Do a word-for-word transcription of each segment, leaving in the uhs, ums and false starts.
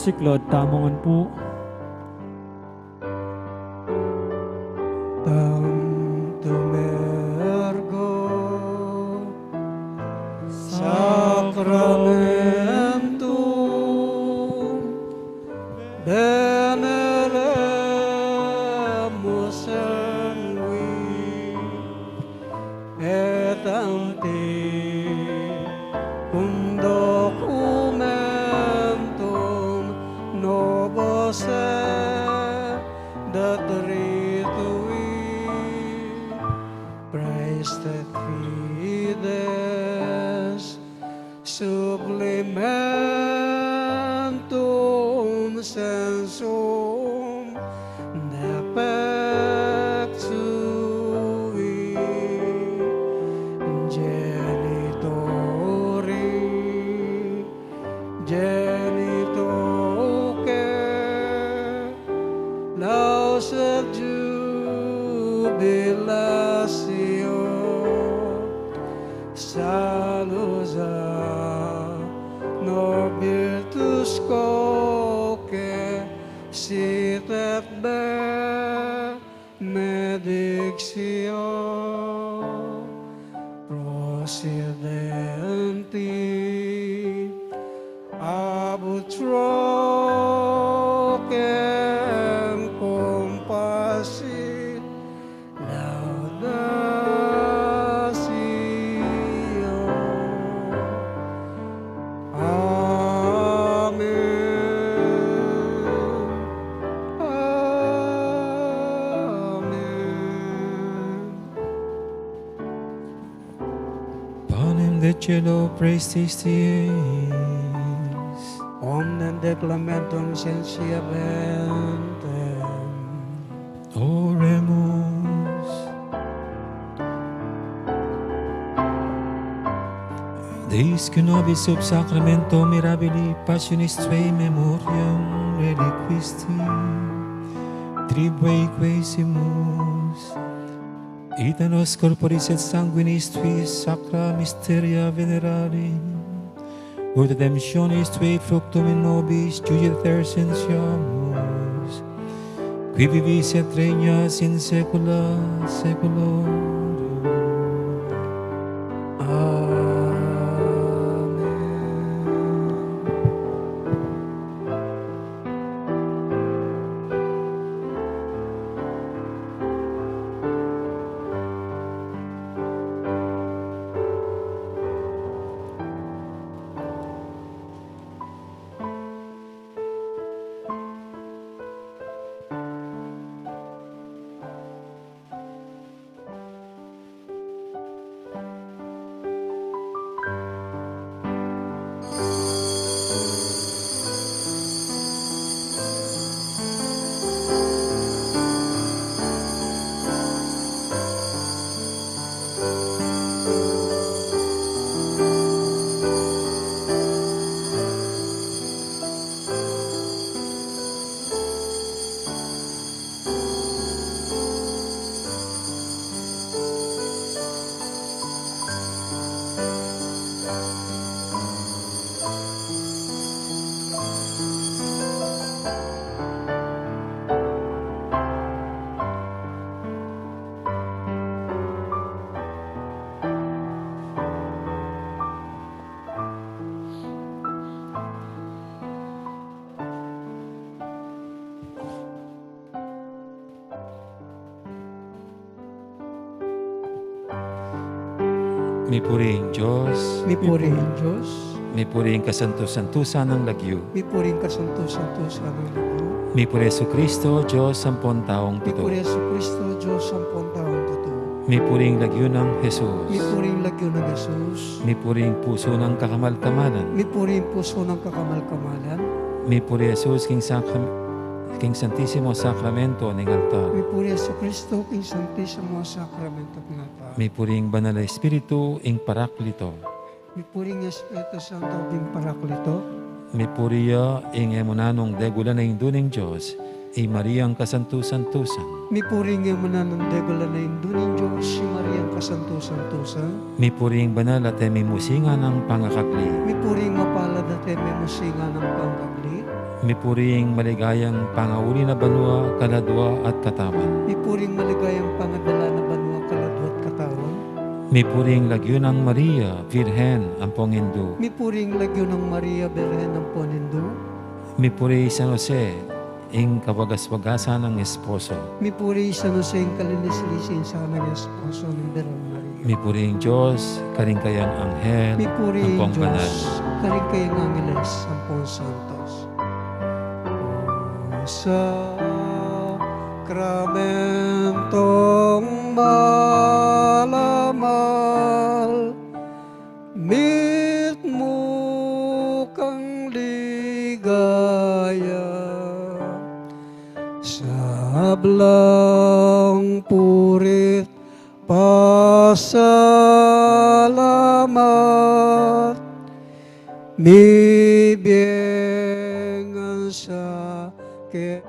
Siklaud tamu ngan pu. Tantum ergo sacramentum beneremus sanguine et antiquum documentum nobis sed et ritui praestet fides supplementum sensum defectui genitorum, genitoque laus et jubilatio salusa nobitus quoque sit et benedictio procidenti ab utroquem cum passit laudatio. Amen. Amen. Panem de caelo, praestis tibi eis. Omnem declamentum, scientia benentem. Oremus. Deus, qui nobis sub sacramentum mirabilis passionis tuae memoriam reliquisti, tribueque quaesimus, ita nos corporis et sanguinis tuis sacra mysteria venerari, ut redemptionis tuae fructum in nobis judice recensiamus, qui vivis et regnas in saecula saeculorum. Amen. Mipuri ing Dios. Mipuri ing Dios. Mipuri ing kasantu-santusan nang lagyu. Mipuri ing kasantu-santusan nang lagyu. Mipuri Jesucristo, Dios ampon taung tutu. Mipuri Jesucristo, Dios ampon taung tutu. Mipuri ing lagyu nang Jesus. Mipuri ing lagyu nang Jesus. Mipuri ing pusu nang kakamal-kamalan. Mipuri ing pusu nang kakamal-kamalan. Mipuri Jesus king sakram-, king Santisimo Sakramento ning altar. Mipuri Jesucristo king Santisimo Sakramento ning altar. Mipuri ing Banal a Espiritu, ing Paraklito. Mipuri ing Espiritu Santo, ing Paraklito. Mipuri ya ing e mu nanung degulan a Indu ning Dios, i Mariang kasantu-santusan. Mipuri ing e mu nanung degulan a Indu ning Dios, i Mariang kasantu-santusan. Mipuri ing banal a temimusingan nang pangakagli. Mipuri ing mapalad a temimusingan nang pangakagli. Mipuri ing maligayang pangauli na banua, kaladua at katawan. Mipuri ing maligayang pangadala na banua, kaladua at katawan. Mipuri ing lagyu nang Maria, Birhen ampong Indu. Mipuri ing lagyu nang Maria, Birhen ampong Indu. Mipuri i San Jose, ing kawagas-wagasan nang esposo. Mipuri i San Jose, ing kalinis-lisin sanang esposo ning Birhen Maria. Mipuri ing Dios, karing kayang anghel, mipuri ing ampong banal. Dios, karing kayang angeles, ampong santos. Sakramentong malamal, mitmu kang ligaya, sablang puri't pasalamat, mibie ngan sa ke.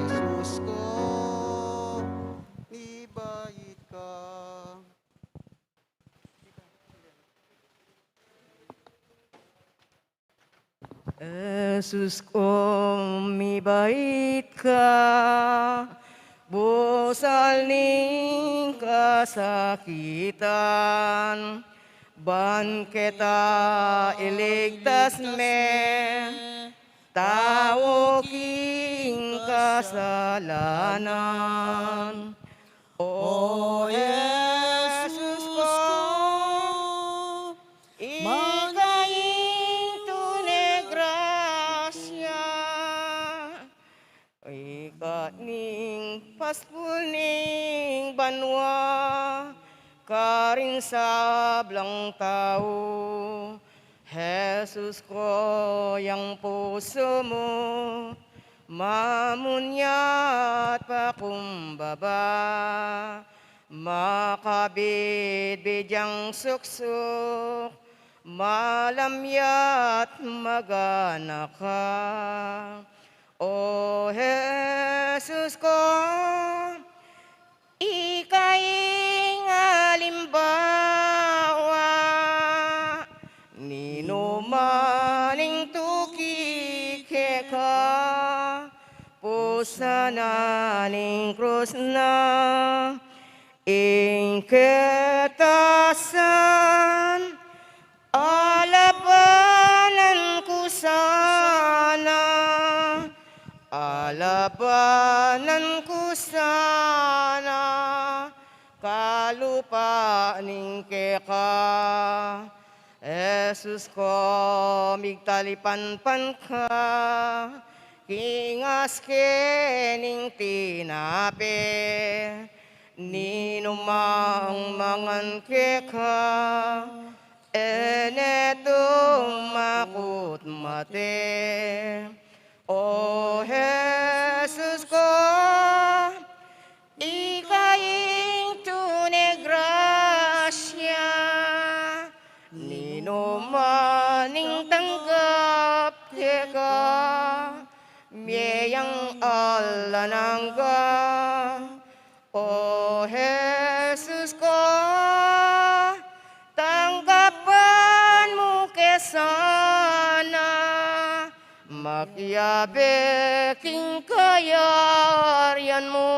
Jesus ko, mibait ka. Jesus ko, mibait ka, busal ning kasakitan, ban keta iligtas me, tau king kasalanan. O Jesus ko, ika ing tune grasya, ika ning paspul ning banua. sablang tau. Jesus ko, yang pusu mu mamunyat pakumbaba, makabidbid yang suksuk, malamyat magana ka. O Jesus ko, ika ing alimbawa, ninuman ing tuki keka, pusanan ing krus na, ing ketasan, alabanan ku sana, alabanan ku sana, kalupa ning keka. Jesus ko, migtalipanpan ka, king aske ning tinape, ninumang mangan keka, e ne tumakut mate. O Jesus ko, ika ing tune grasya, ninuman ing tanggap keka, mie yang alang angga. O Jesus ko, tanggapan mu ke sana, makiabe king kayarian mu,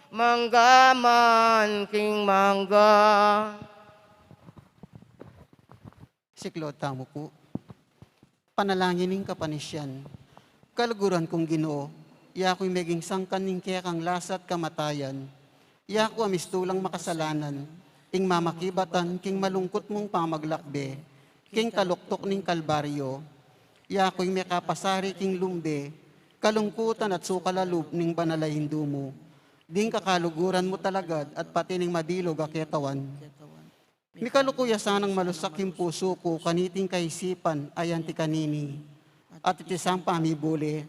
mangga man king mangga. Siklaud tamu pu. Panalangin ning kapanisian. Kaluguran kung Ginu, yaku ing meging sangkan ning kekang lasa at kamatayan. Yaku a mistulang makasalanan, ing mamakibatan king malungkut mung pamaglakbe king taluktuk ning Kalbaryo. Yaku ing mekapasari king lumbe, kalungkutan at sukal a lub ning banal a Indu mu. Ding kakaluguran mu talagad at pati ning mabilug a ketawan. Mikaluku ya sanang malusak ing pusu ku kaniting kaisipan a anti kanini. At iti sang pamibule,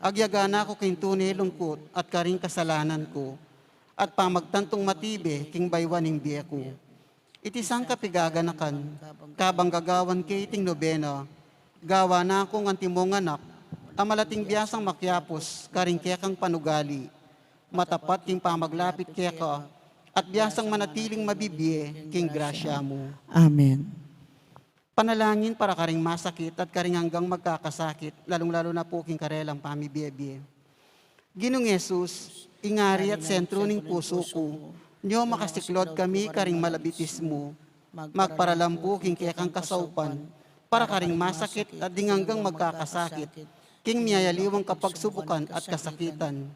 agyaga na ku king tune lungkut at karing kasalanan ku, at pamagtantung matibe king baywan ning bie ku. Iti sang kapigaganakan, kabang gagawan ke iting nobena, gawa na kung antimong anak a malating biasang makiapus karing kekang panugali, matapat king pamaglapit keka, at biasang manatiling mabibie king grasya mu. Amen. Panalangin para karing masakit at karing anggang magkakasakit, lalung-lalu na pu king karelang pamibie-bie. Ginung Jesus, ing ari at sentru ning pusu ku, nyo makasiklaud kami karing malabitis mu, magparalam pu king kekang kasaupan para karing masakit at ding anggang magkakasakit king miyayaliwang kapagsubukan at kasakitan.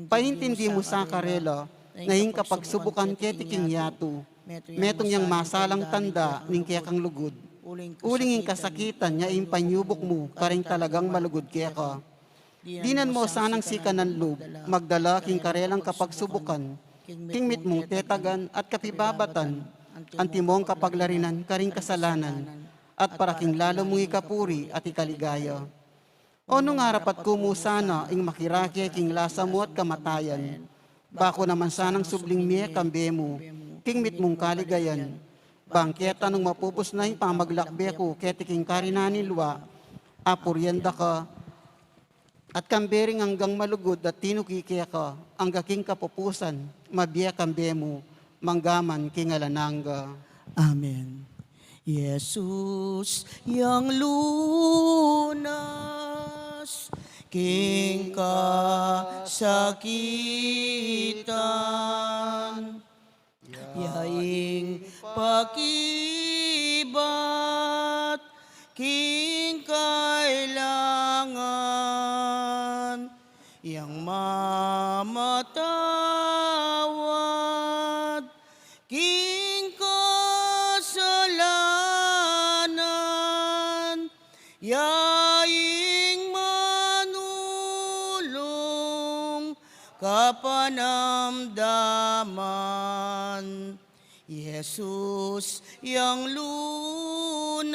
Paintindi mu sa karela na ing kapagsubukan keti king yatu metung yang masalang tanda ning kekang lugud. Uling ing kasakitan ya ing panyubuk mu karing talagang malugud keka. Dinan mu sanang sikanan lub magdala king karelang kapagsubukan king mitmung tetagan at kapibabatan, antimong kapaglarinan karing kasalanan, at para king lalu mung ikapuri at ikaligaya. O nung arapat ku mu sana ing makirake king lasa mu at kamatayan, baku naman sanang subling mie kambe mu king mitmung kaligayan. Bang keta nung mapupus na ing pamaglakbe ku keti king karinan ning lua, apurian da ka, at kambe ring anggang malugud at tinuki keka, angga king kapupusan, mabie kambe mu, mangga man king alang angga. Amen. Jesus, yang lunas king kasakitan, yaing pakibat king kailangan, yang mamatawad king kasalanan, yaing manulung kapanamdaman, Jesus, yang lunas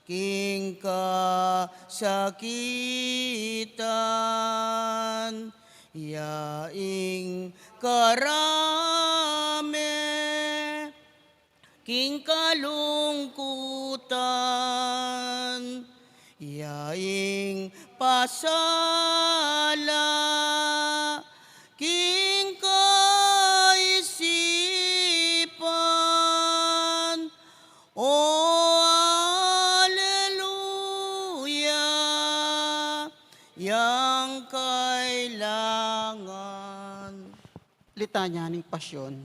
king kasakitan, ya ing karame king kalungkutan, ya ing pasala king kaisipan. O, aleluya, yang kailangan. Litanya ning Pasyon.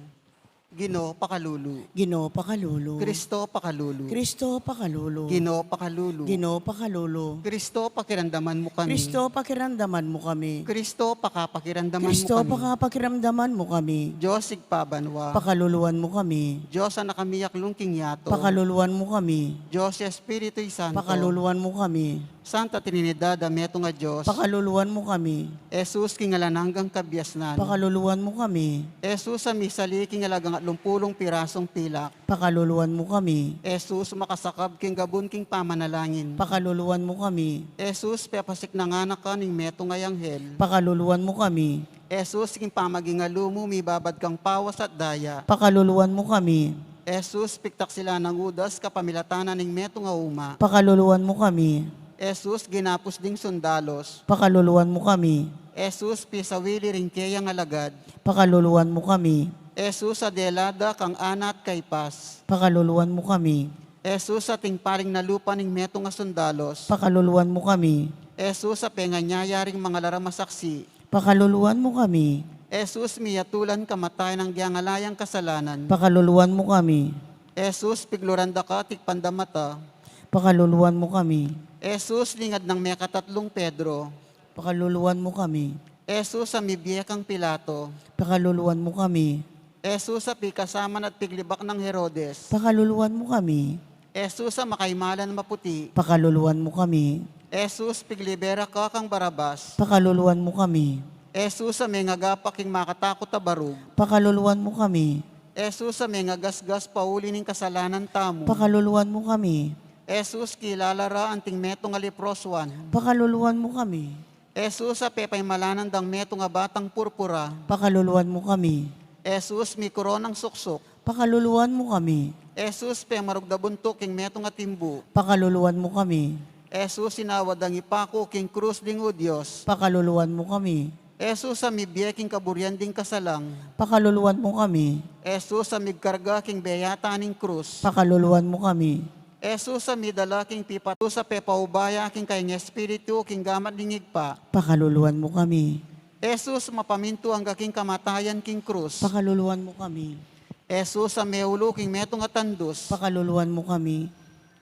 Ginu, pakalulu. Ginu, pakalulu. Kristo, pakalulu. Kristo, pakalulu. Ginu, pakalulu. Ginu, pakalulu. Kristo, pakiramdaman mu kami. Kristo, pakiramdaman mu kami. Kristo, pakapakiramdaman mu Kristo, kami. Pakapakiramdaman mu kami. Dios, Ibpa banua. Pakaluluan mu kami. Dios, Anak a miyaklung king yatu. Pakaluluan mu kami. Dios, Espiritu Santo. Pakaluluan mu kami. Santa Trinidad a metung a Dios. Pakaluluan mu kami. Jesus, king alang anggang kabiasnan. Pakaluluan mu kami. Jesus, a misali king alagang atlumpulung pirasung pilak. Pakaluluan mu kami. Jesus, makasakab king gabun king pamanalangin. Pakaluluan mu kami. Jesus, pepasiknangan na ka ning metung a anghel. Pakaluluan mu kami. Jesus, king pamagingalu mu mibabad kang pawas at daya. Pakaluluan mu kami. Jesus, piktaksilan nang Judas kapamilatan na ning metung a uma. Pakaluluan mu kami. Jesus, ginapus ding sundalus. Pakaluluan mu kami. Jesus, pisawili ring keyang alagad. Pakaluluan mu kami. Jesus, a dela da kang Ana at Caipas. Pakaluluan mu kami. Jesus, ating paling nalupa ning metung a sundalus. Pakaluluan mu kami. Jesus, a penganyaya ring mangalaram a saksi. Pakaluluan mu kami. Jesus, miyatulan kamatayan nang diangalayang kasalanan. Pakaluluan mu kami. Jesus, pigluran da ka, tikpan da mata. Pakaluluan mu kami. Jesus, lingad nang mekatatlung Pedro. Pakaluluan mu kami. Jesus, a mibie kang Pilato. Pakaluluan mu kami. Jesus, a pikasaman at piglibak nang Herodes. Pakaluluan mu kami. Jesus, a makaimalan maputi. Pakaluluan mu kami. Jesus, piglibera ka kang Barabas. Pakaluluan mu kami. Jesus, a mengagapa king makatakut a barug. Pakaluluan mu kami. Jesus, a mengagasgas pauli ning kasalanan tamu. Pakaluluan mu kami. Jesus, kilala ra anting metung a leprosuan. Pakaluluan mu kami. Jesus, a pepaimalanan dang metung a batang purpura. Pakaluluan mu kami. Jesus, mikoronang suksuk. Pakaluluan mu kami. Jesus, pemarugdabun tu king metung a timbu. Pakaluluan mu kami. Jesus, inawa dang ipaku king krus ding Judios. Pakaluluan mu kami. Jesus, a mibie king kaburian ding kasalang. Pakaluluan mu kami. Jesus, a migkarga king beyata ning krus. Pakaluluan mu kami. Jesus, a midala king pipat-, Jesus, a pepaubaya king kayang Espiritu king gamat ning Ibpa. Pakaluluan mu kami. Jesus, mapamintu angga king kamatayan king krus. Pakaluluan mu kami. Jesus, a meulu king metung a tandus. Pakaluluan mu kami.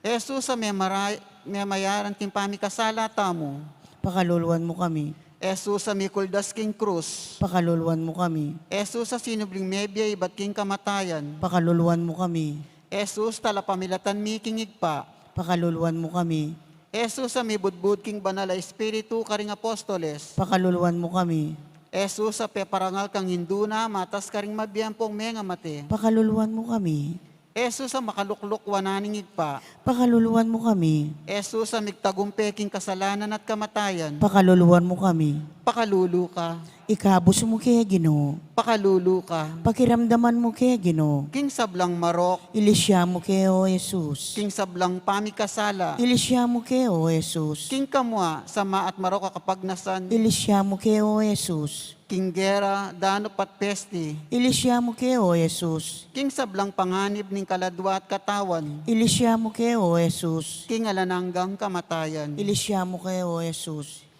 Jesus, a memaray-, memayaran king pamikasala tamu. Pakaluluan mu kami. Jesus, a mikuldas king krus. Pakaluluan mu kami. Jesus, a sinubling mebie ibat king kamatayan. Pakaluluan mu kami. Jesus, talapamilatan mi king Ibpa. Pakaluluan mu kami. Jesus, a mibudbud king Banal a Espiritu karing apostoles. Pakaluluan mu kami. Jesus, a peparangal kang Indu na matas karing mabie ampong mengamate. Pakaluluan mu kami. Jesus, a makalukluk wanan ning Ibpa. Pakaluluan mu kami. Jesus, a migtagumpe king kasalanan at kamatayan. Pakaluluan mu kami. Pakalulu ka. Ikabus mu ke, Ginu. Pakalulu ka. Pakiramdaman mu ke, Ginu. King sablang marok. Ilisya mu ke, O Jesus. King sablang pamikasala. Ilisya mu ke, O Jesus. King kamua, sama at marok a kapagnasan. Ilisya mu ke, O Jesus. King gera, danup at pesti. Ilisya mu ke, O Jesus. King sablang panganib ning kaladua at katawan. Ilisya mu ke, O Jesus. King alang anggang kamatayan. Ilisya mu ke, O Jesus.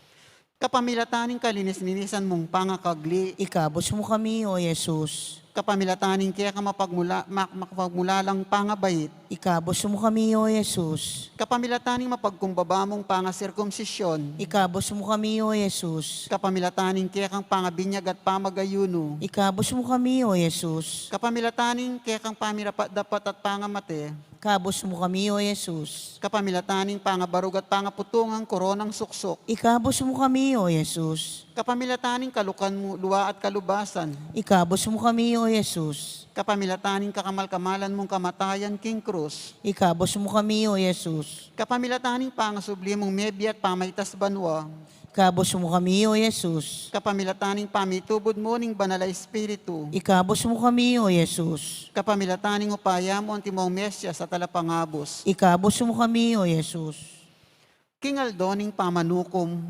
Kapamilatan ning kalinis-linisan mung pangakagli. Ikabus mu kami, O Jesus. Kapamilatan ning kekang mapagmula-, mak-, makapagmulalang pangabait. Ikabus mu kami, O Jesus. Kapamilatan ning mapagkumbaba mung pangasirkumsisyon. Ikabus mu kami, O Jesus. Kapamilatan ning kekang pangabinyag at pamagayunu. Ikabus mu kami, O Jesus. Kapamilatan ning kekang pamirapat-dapat at pangamate. Ikabus mu kami, O Jesus. Kapamilatan ning pangabarug at pangaputungang koronang suksuk. Ikabus mu kami, O Jesus. Kapamilatan ning kalukan mu, lua at kalubasan. Ikabus mu kami, O Jesus. Kapamilatan ning kakamal-kamalan mung kamatayan king krus. Ikabus mu kami, O Jesus. Kapamilatan ning pangasubli mung mebie at pamaitas banua. Ikabus mu kami, O Jesus. Kapamilatan ning pamitubud mu ning Banal a Espiritu. Ikabus mu kami, O Jesus. Kapamilatan ning upaya mu antimong Mesias a talapangabus. Ikabus mu kami, O Jesus. King aldo ning pamanukum.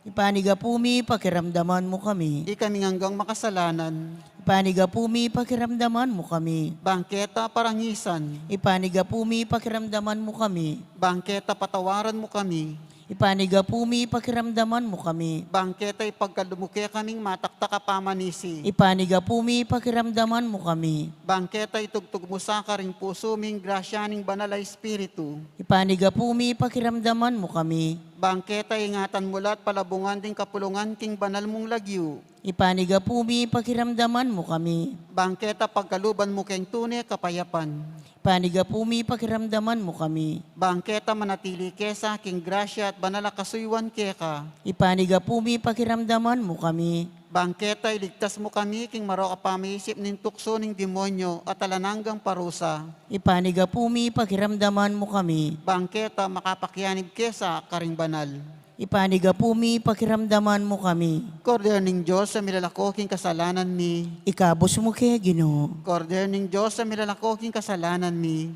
Ipanigapu mi, pakiramdaman mu kami. Ikaming anggang makasalanan. Ipanigapu mi, pakiramdaman mu kami. Bangketa parangisan. Ipanigapu mi, pakiramdaman mu kami. Bangketa patawaran mu kami. Ipanigapu mi, pakiramdaman mu kami. Bangketa ipagkalub mu kekaming mataktak a pamanisi. Ipanigapu mi, pakiramdaman mu kami. Bangketa itugtug mu sa karing pusu mi ing grasya ning Banal a Espiritu. Ipanigapu mi, pakiramdaman mu kami. Bangketa ingatan mu la at palabungan ding kapulungan king banal mung lagyu. Ipanigapu mi, pakiramdaman mu kami. Bangketa pagkaluban mu keng tune kapayapan. Ipanigapu mi, pakiramdaman mu kami. Bangketa manatili ke sa king grasya at banal a kasuyuan keka. Ipanigapu mi, pakiramdaman mu kami. Bangketa iligtas mu kami king marok a pamaisip ning tuksu ning demonyo at alang anggang parusa. Ipanigapu mi, pakiramdaman mu kami. Bangketa makapakianib ke sa karing banal. Ipanigapu mi, pakiramdaman mu kami. Kordero ning Dios a milalako king kasalanan mi. Ikabus mu ke, Ginu. Kordero ning Dios a milalako king kasalanan mi.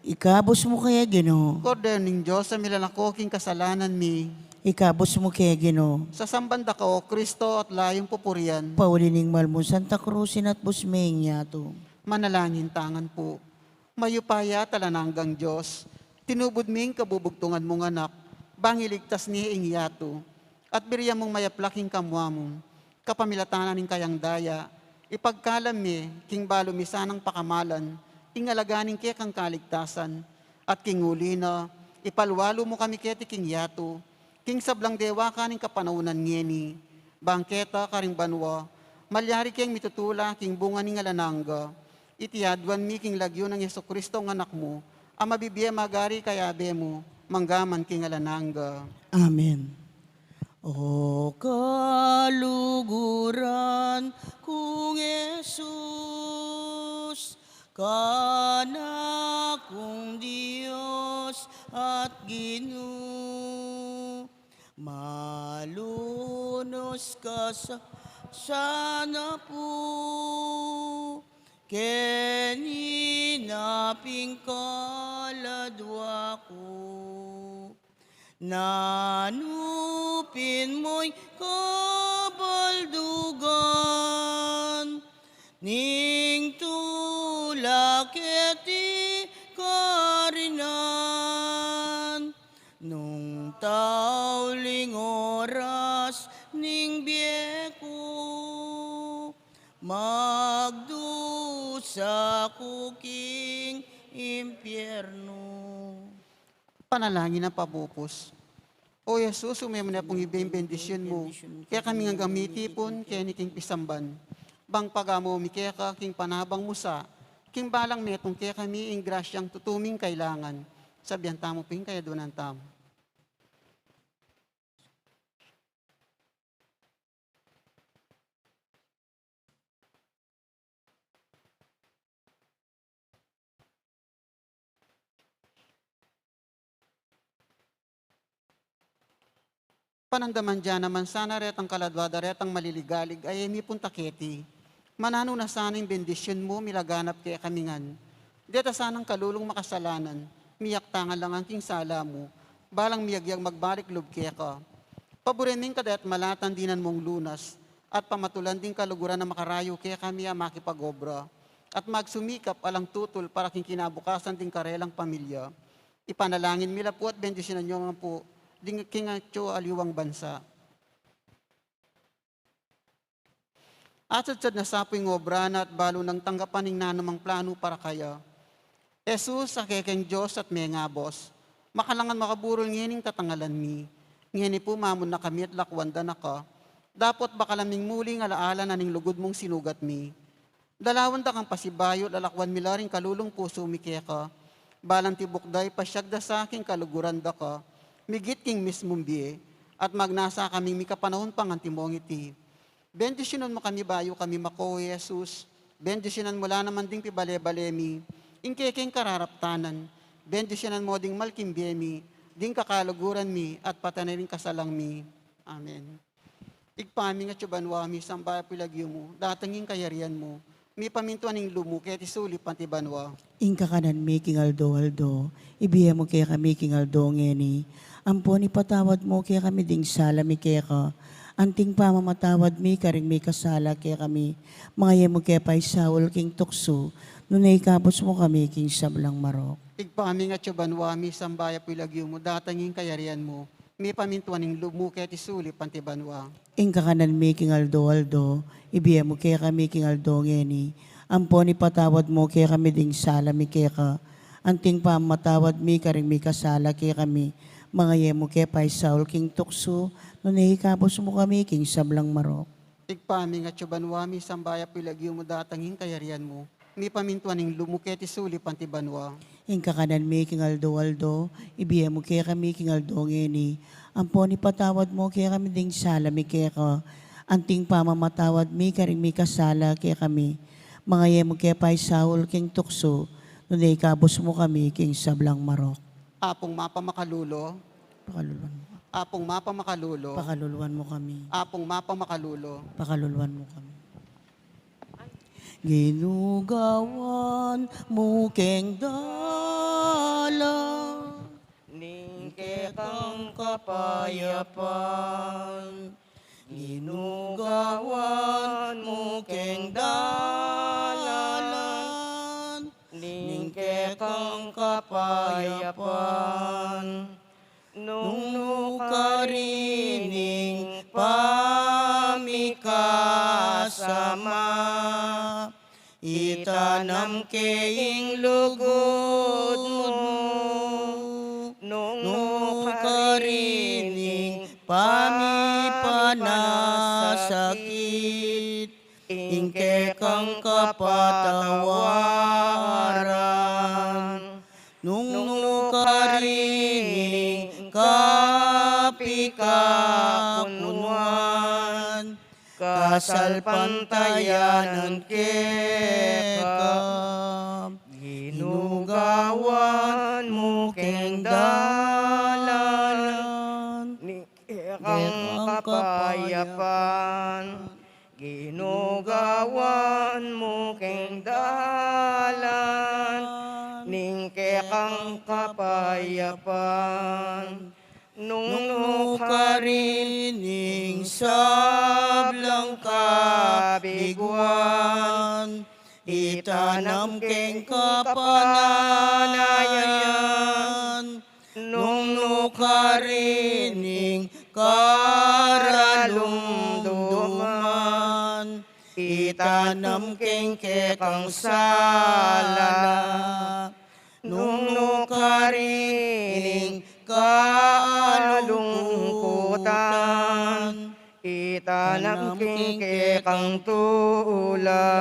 Ikabus mu ke, Ginu. Kordero ning Dios a milalako king kasalanan mi. Ikabus mu ke, Ginu. Sasamban da ka, O Kristo, at layung pupurian. Pauli ning mal mung Santa Cruz, inatbus me ing yatu. Manalangin tangan pu. Mayupaya at alang anggang Dios, tinubud me ing kabubugtungan mung Anak, bang iligtas ne ing yatu, at birian mung mayapla king kamua mu, kapamilatan na ning kayang daya, ipagkalam me, king balu mi sanang pakamalan, ing alaga ning kekang kaligtasan, at king uli na, ipalualu mu kami keti king yatu, king sablang dewakan ning kapanaunan ngeni, bangketa karing banua, malyari keng mitutula, king bunga ning alang angga, iti aduan mi king lagyu nang Jesucristo a Anak mu, a mabibie magari kayabe mu, mangga man king alang angga. Amen. O kaluguran kung Jesus, kana kung Dios at Ginu, malunus ka sa, sana pu, keni na pin kaladua ku. Nanu pin moy kabaldugan ning tula keti karinan, nung tauling oras ning bie ku, magdusa ku king impiernu. Panalangin a pamupus. O Jesus, ume mu ne pung ibie ing bendisyun mu kekami ngan, anggang mitipun keni king pisamban, bang pagamu mi keka king panabang mu sa, king balang metung kekami ing grasyang tutu ming kailangan. Sabian tamu pin ing kayaduanan tamu. Panandaman da naman sana retang kaladua da retang maliligalig a e mipunta keti. Mananu na sana ing bendisyun mu milaganap kekami ngan. Deta sanang kalulung makasalanan, miyaktangan la ngan king sala mu, balang miyagyag magbalik lub keka. Paburen me ing kadaya't malatan dinan mung lunas, at pamatulan ding kaluguran a makarayu kekami a makipag-obra, at magsumikap alang tutul para king kinabukasan ding karelang pamilya. Ipanalangin mi la pu at bendisyunan yu ngan pu ding king atyu aliwang bansa. Asadsad na sa pu ing obra na at balu nang tanggapan ing nanumang planu para kaya. Jesus, a kekeng Dios at mengabus, makalangan makaburul ngening tatangalan mi. Ngeni pu mamuna kami at lakwan da na ka, dapot bakalan ming muli ing ala-ala na ning lugud mung sinugat mi. Dalawan da kang pasibayu, lalakwan mi la ring kalulung pusu mi keka. Balang tibuk da, ipasyag da sa king kaluguran da ka, migit king mismung bie, at magnasa kaming mikapanahun pa ngan timong iti. Bendisyunan mu kami bayu kami mako, Jesus. Bendisyunan mu la naman ding pibale-bale mi, ing kekeng kararaptanan. Bendisyunan mu ding mal king bie mi, ding kakaluguran mi, at pati na ring kasalang mi. Amen. Ibpa mi, atsu ka banua, misamban ya pu ing lagyu mu, datang ing kayarian mu, mipamintuan ing lub mu keti sulip anti banua. Ing kakanan mi king aldo-aldo, ibie mu kekami king aldo ngeni. Ampon ipatawad mu kekami ding sala mi keka, anting pamamatawad mi karing mikasala kekami. Manga e mu ke paisaul king tuksu, nune ikabus mu kami king sablang marok. Ibpa mi, atsu ka banua, misamban ya pu ing lagyu mu, datang ing kayarian mu, mipamintuan ing lub mu keti sulip anti banua. Ing kakanan mi king aldo-aldo, ibie mu kekami king aldo ngeni. Ampon ipatawad mu kekami ding sala mi keka, anting pamamatawad mi karing mikasala kekami. Manga e mu ke paisaul king tuksu, nune ikabus mu kami king sablang marok. Ibpa mi, atsu ka banua, misamban ya pu ing lagyu mu, datang ing kayarian mu, mipamintuan ing lub mu keti sulip anti banua. Ing kakanan mi king aldo-aldo, ibie mu kekami king aldo ngeni. Ampon ipatawad mu kekami ding sala mi keka, anting pamamatawad mi karing mikasala kekami. Manga e mu ke paisaul king tuksu, nune ikabus mu kami king sablang marok. Apung mapamakalulu. Pakaluluan mu. Apung mapamakalulu. Pakaluluan mu kami. Apung mapamakalulu. Pakaluluan mu kami. Ginu, gawan mu keng dalan ning kekang kapayapan. Ginu, gawan mu keng dalan ning kekang kapayapan. Nung nu karin ing pamikasama, itanam ke ing lugud mu. Nung nu karin ing pamipanasakit, ing kekang kapatawaran. Nung nu karin ing kapikakunuan, kasalpantayanan keka. Ginu, gawan mu keng dalan ning kekang kapayapan. Ginu, gawan mu keng dalan ning kekang kapayapan. Nung nu karin ing sablang kabiguan, itanam keng kapanayan. Nung nu karin ing karalumduman, itanam keng kekang sala. Nung nu karin ing kalungkutan, itanam keng kekang tula.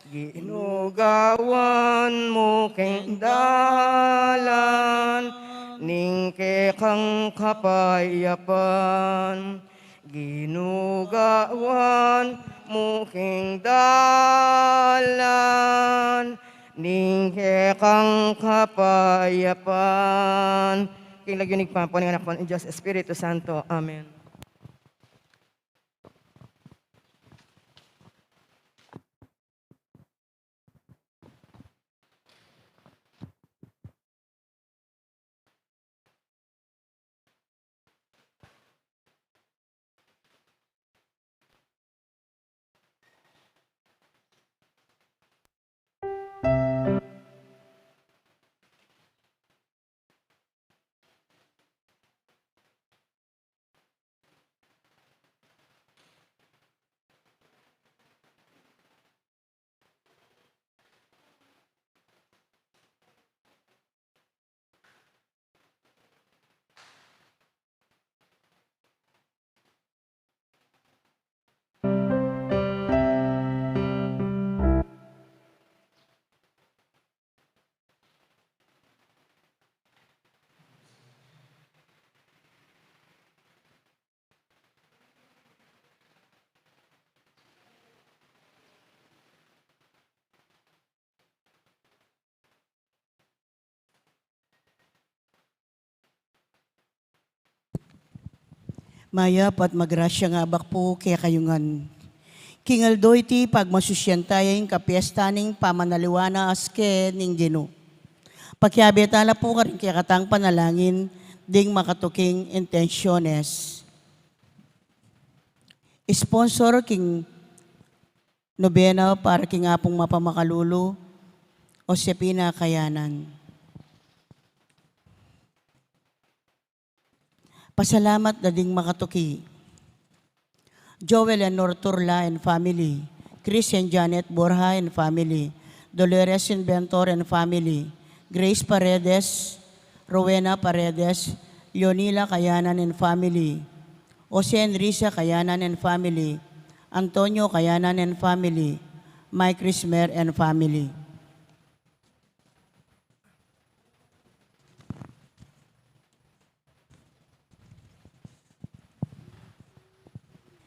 Ginu, gawan mu keng dalan ning kekang kapayapan. Ginu, gawan mu keng dalan ning kekang kapayapan. King lagyu ning Ibpa, ning Anak, ning Dios Espiritu Santo. Amen. Mayap at magrasyang abak pu kekayu ngan. King aldo iti pagmasusyan taya ing kapiestan ning pamanaliwan a aske ning Ginu. Pakiabe tala pu karing kekatang panalangin ding makatuking intensyones. Sponsor king nobena para king Apung Mapamakalulu, Josefina Kayanan. Pasalamat da ding makatuki. Joel and Norturla and family, Chris and Janet Borja and family, Dolores Inventor and family, Grace Paredes, Rowena Paredes, Leonila Kayanan and family, Jose and Risa Kayanan and family, Antonio Kayanan and family, Mike Rismer and family.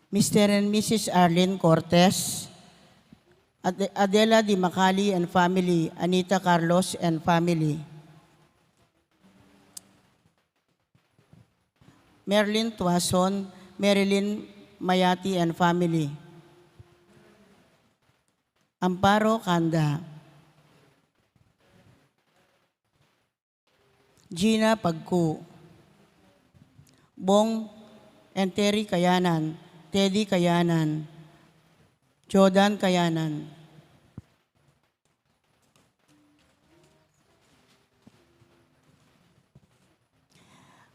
Mister and Missus Arlene Cortez, Ade-, Adela Di Macali and family, Anita Carlos and family, Merlin Tuason, Marilyn Mayati and family, Amparo Kanda, Gina Pagku, Bong and Terry Kayanan, Teddy Kayanan, Jordan Kayanan.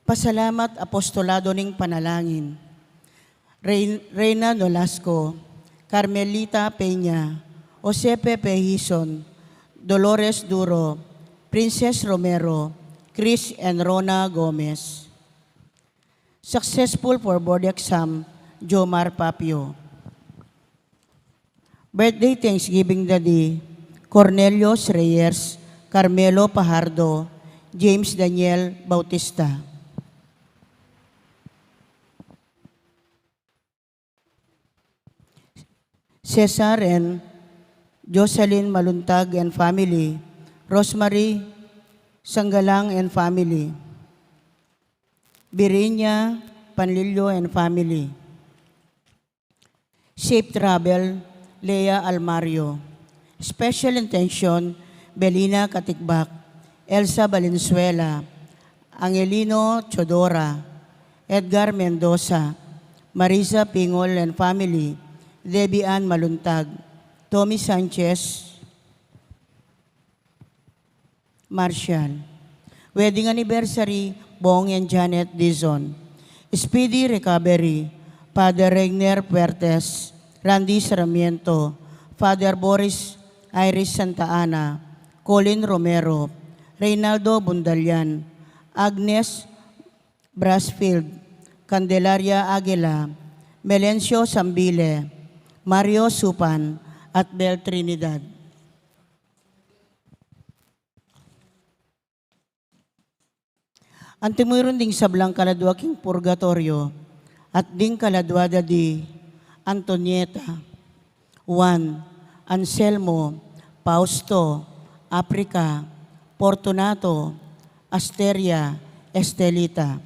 Pasalamat Apostolado ning Panalangin. Rein-, Reyna Nolasco, Carmelita Peña, Jose Pepe Hison, Dolores Duro, Princess Romero, Chris and Rona Gomez. Successful for board exam, Jomar Papio. Birthday Thanksgiving Daddy, Cornelius Reyes, Carmelo Pajardo, James Daniel Bautista. Cesar and Jocelyn Maluntag and family, Rosemary Sanggalang and family, Birinya Panlilio and family. Safe travel, Lea Almario. Special intention, Belina Katigbak, Elsa Valenzuela, Angelino Chodora, Edgar Mendoza, Marisa Pingol and family, Debbie Ann Maluntag, Tommy Sanchez, Marshall. Wedding anniversary, Bong and Janet Dizon. Speedy recovery, Father Regner Puertes, Randy Sarmiento, Father Boris Iris Santa Ana, Colin Romero, Reynaldo Bundalian, Agnes Brasfield, Candelaria Aguila, Melencio Sambile, Mario Supan, at Bel Trinidad. Anti mu rin ding sablang kaladua king purgatoryo, at ding kaladua da di Antonieta, Juan, Anselmo, Fausto, Africa, Fortunato, Asteria, Estelita.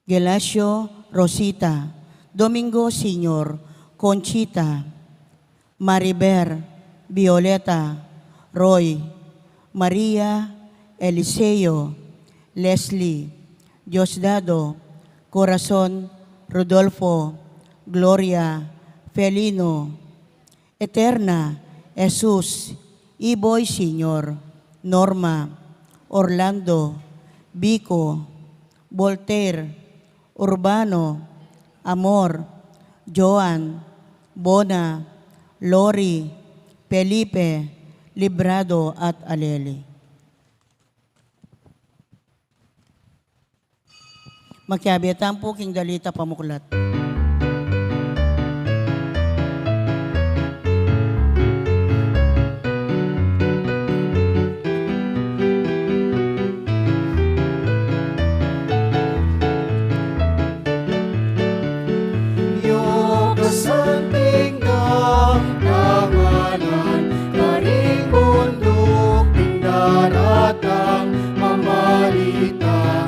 Gelasio, Rosita, Domingo Senior, Conchita, Mariber, Violeta, Roy, Maria, Eliseo, Leslie, Diosdado, Corazon, Rodolfo, Gloria, Felino, Eterna, Jesus, Iboy Senior, Norma, Orlando, Vico, Voltaire, Urbano, Amor, Joan, Bona, Lori, Felipe, Librado, at Aleli. Makiabe tamu pu king dalita pamuklat. Io kasanting dang tanganan, karing bunduk ding daratang mamalita.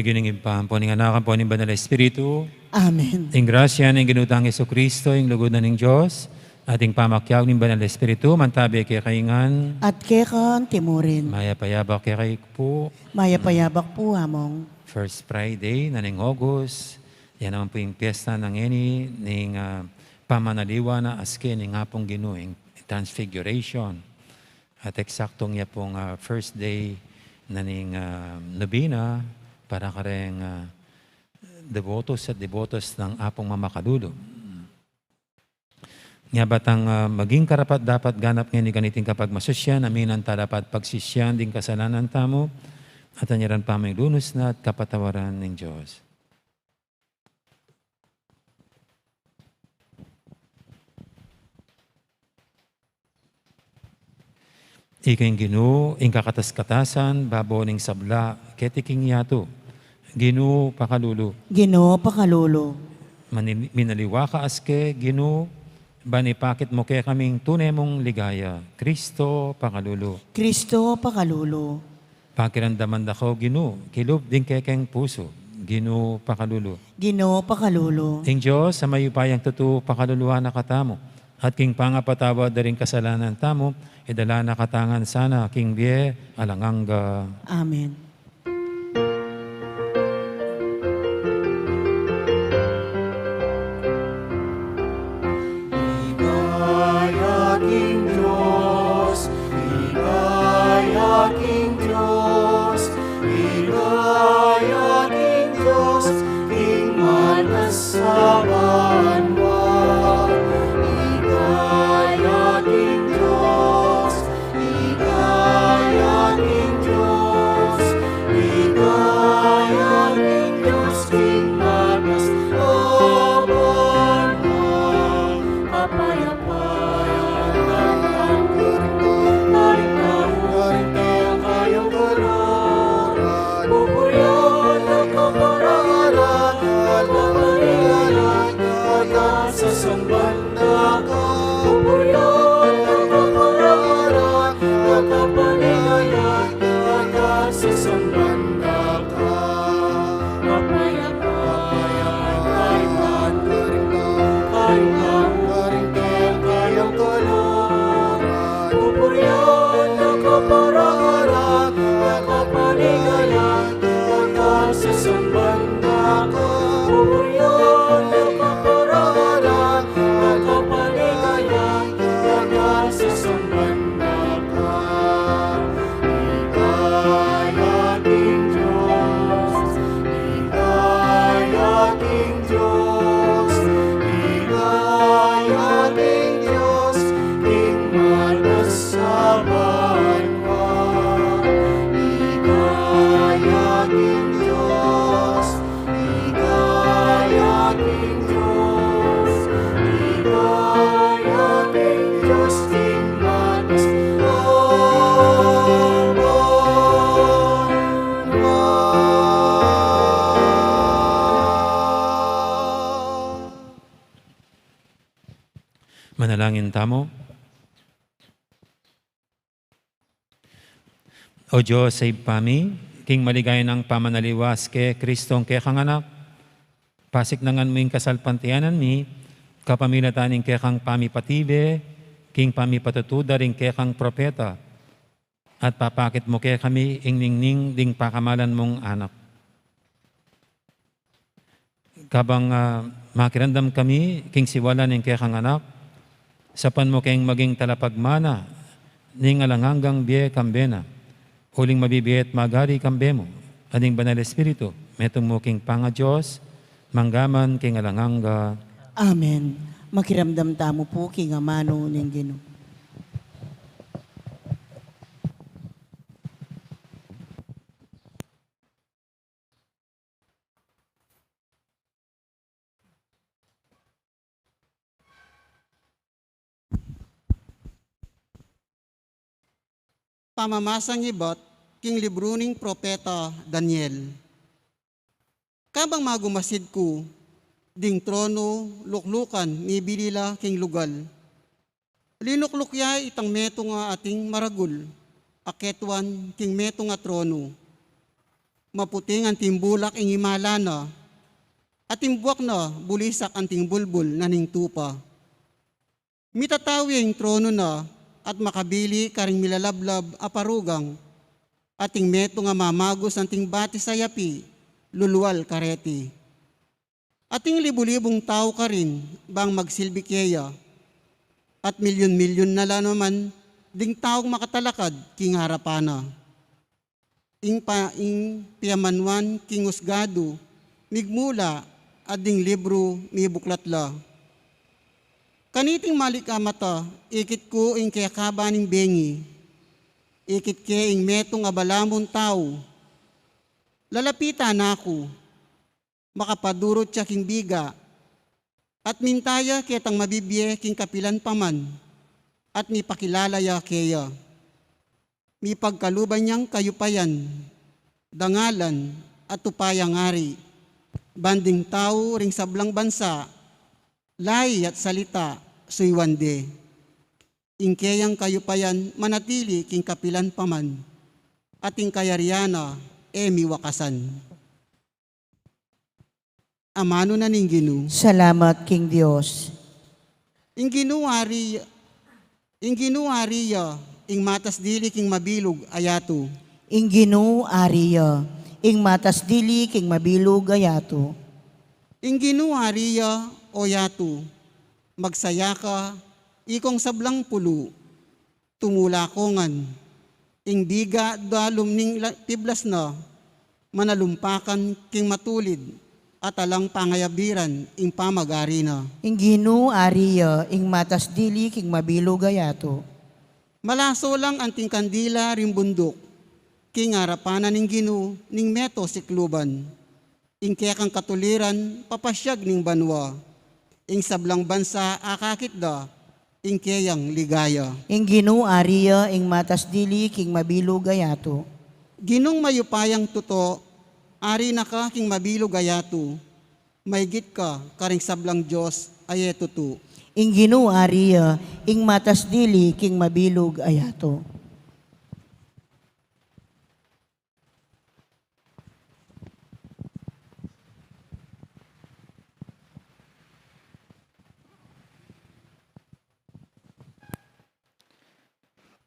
King lagyu ning Ibpa, ampo ning Anak, ampo ning Banal Espiritu. Amen. Ing grasya ning Ginu tang Jesucristo, ing lugud na ning Dios, at ing pamakiabe ning Banal Espiritu, mantabi kekayu ngan. At keka naman murin. Mayap a yabak kekayu pu. Mayap a yabak pu, Among. First Friday na ning August, yan naman pu ing piyesta na ngeni ning, ah, pamanaliwa na aske ning Apung Ginu, ing Transfiguration. At eksaktong ya pung, ah, first day na ning, ah, nobena para kareng, ah, debotos at debotas nang Apung Mamakalulu. Nya ba tang, ah, maging karapat-dapat ganap ngeni kaniting kapagmasusyan, aminan tala pa at pagsisian ding kasalanan tamu, at anyaran pa mu ing lunus na at kapatawaran ning Dios. Ika ing Ginu, ing kakatas-katasan, babo ning sabla, keti king yatu. Ginu, pakalulu. Ginu, pakalulu. Mani-, minaliwa ka aske, Ginu, ban ipakit mu kekami ing tune mung ligaya. Kristo, pakalulu. Kristo, pakalulu. Pakiramdaman da ko, Ginu, kilub ding kekeng pusu. Ginu, pakalulu. Ginu, pakalulu. Ing Dios a mayupayang tutu, pakaluluan na katamu. At king pangapatawad da ring kasalanan tamu, idala na katamu ngan sana king bie alang angga. Amen. Ligaya king Dios, ligaya king Dios, ligaya king Dios, king matas a banua. Ligaya king Dios, ligaya king Dios, ligaya king Dios, king matas a banua. Kapayapaan karing tau, karing tau, kayang galak. Pupurian at kapayapaan, at kapaligayan, at kasasamban. Pupurian at kapayapaan, at kapaligayan, at kasasamban da ka. Kapayapaan, kapayapaan, karing tau, karing tau, kayang galak. Pupurian at kapayapaan, at kapaligayan, at kasasamban da ka. Pupurian at kapayapaan, at kapaligayan, at kasasamban da ka. Ligaya king Dios, ligaya king Dios, ligaya king Dios, king matas a banua. Ligaya king Dios, ligaya king Dios, ligaya king Dios, king matas a banua. Manalangin tamu. O Dios a Ibpa mi, king maligaya nang pamanaliwas ke Kristong kekang Anak, pasiknangan mu ing kasalpantayanan mi, kapamilatan ning kekang pamipatibe, king pamipatutu da ring kekang propeta, at papakit mu kekami ing ningning ding pakamalan mung Anak. Kabang, ah, makiramdam kami king siwala ning kekang Anak, saupan mu keng maging talapagmana ning alang anggang bie kambe na. Uling mabibie at magari kambe mu, at ing Banal Espiritu, metung mu king pangaDios, mangga man king alang angga. Amen. Makiramdam tamu pu king amanu ning Ginu. Pamamasang ibat king libru ning propeta Daniel. Kabang magumasid ku, ding tronu luklukan mibili la king lugal. Linukluk ya itang metung a ating maragul a ketuan king metung a tronu. Maputing anting bulak ing imala na, at ing buak na bulisak anting bulbul na ning tupa. Mitatau ya ing tronu na, at makabili karing milalablab a parugang, at ing metung a mamagus anting batis a yapi lulual kareti. At ing libu-libung tau karin bang magsilbi keya, at milyun-milyun na la naman ding taung makatalakad king arapan na. Ing pa-, ing piyamanuan king usgadu migmula, at ding libru mibuklat la. Kaniting malikamata, ikit ku ing kekaba ning bengi, ikit ke ing metung a balamun tau. Lalapitan na ku, makapadurut ya king biga, at minta ya ketang mabibie king kapilan pa man, at mipakilala ya keya. Mipagkaluban yang kayupayan, dangalan, at upayang ari, ban ding tau ring sablang bansa, lai at salita, suyuan de. Ing keyang kayupayan manatili king kapilan pa man, at ing kayarian na e miwakasan. Amanu na ning Ginu. Salamat king Dios. Ing Ginu ari, ing Ginu ari ya, ing matas dili king mabilug a yatu. Ing Ginu ari ya, ing matas dili king mabilug a yatu. Ing Ginu ari ya, o yatu, magsaya ka, ikong sablang pulu. Tumula ko ngan. Ing biga dalum ning la-, piblas na, manalumpakan king matulid, at alang pangayabiran ing pamagari na. Ing Ginu ari ya, ing matas dili king mabilug a yatu. Malaso lang anting kandila ring bunduk, king arapan na ning Ginu ning meto sikluban. Ing kekang katuliran, papasyag ning banua. Ing sablang bansa akakit da, ing keyang ligaya. Ing Ginu ari ya, ing matas dili king mabilug a yatu. Ginung mayupayang tutu, ari na ka king mabilug a yatu. Maigit ka karing sablang dios a e tutu. Ing Ginu ari ya, ing matas dili king mabilug a yatu.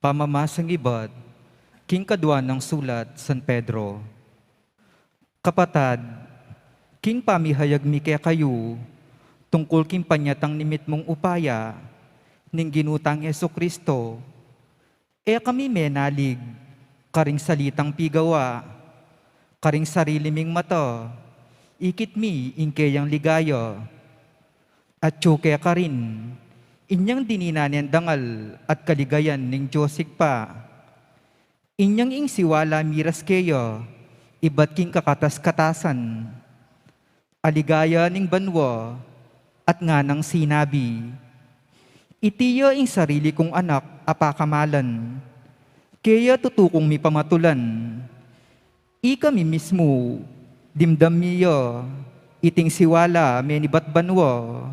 Pamamasang ibat king kadua nang sulat San Pedro. Kapatad, king pamihayag mi kekayu tungkul king panyatang ning mitmung upaya ning Ginu tang Jesucristo, e kami menalig karing salitang pigawa, karing sarili ming mata, ikit mi ing keyang ligaya. Atyu kekarin, inyang dinina neng dangal at kaligayan ning Dios Ibpa. Inyang ing siwala miras keya ibat king kakatas-katasan a ligaya ning banua, at nganang sinabi, "Iti ya ing sarili kung anak a pakamalan, keya tutu kung mipamatulan." Ikami mismu, dimdam mi ya iting siwala menibat banua,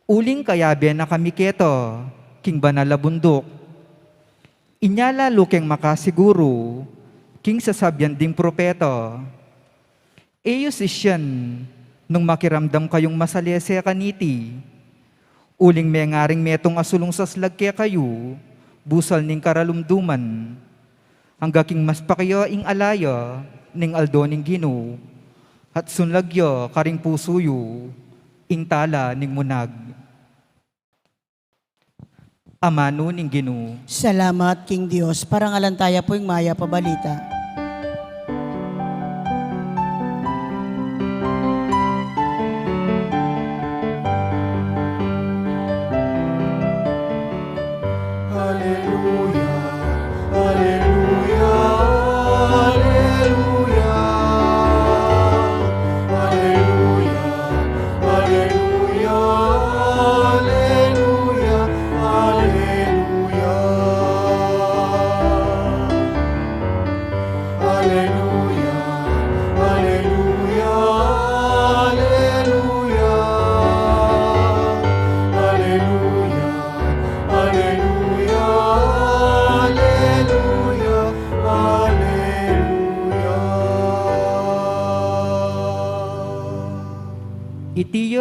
uling kayabe na kami keta king banal a bunduk. Inya lalu keng makasiguru king sasabian ding propeta. E yu sisian nung makiramdam kayung masalese kaniti, uling mengaring metung a sulung saslag kekayu busal ning karalumduman, angga king mas pakiya ing alaya ning aldo ning Ginu, at sunlag ya karing pusu yu ing tala ning munag. Amanu ning Ginu. Salamat king Dios. Parangalan taya pu ing mayap a balita. Aleluya, aleluya, aleluya, aleluya, aleluya, aleluya, aleluya.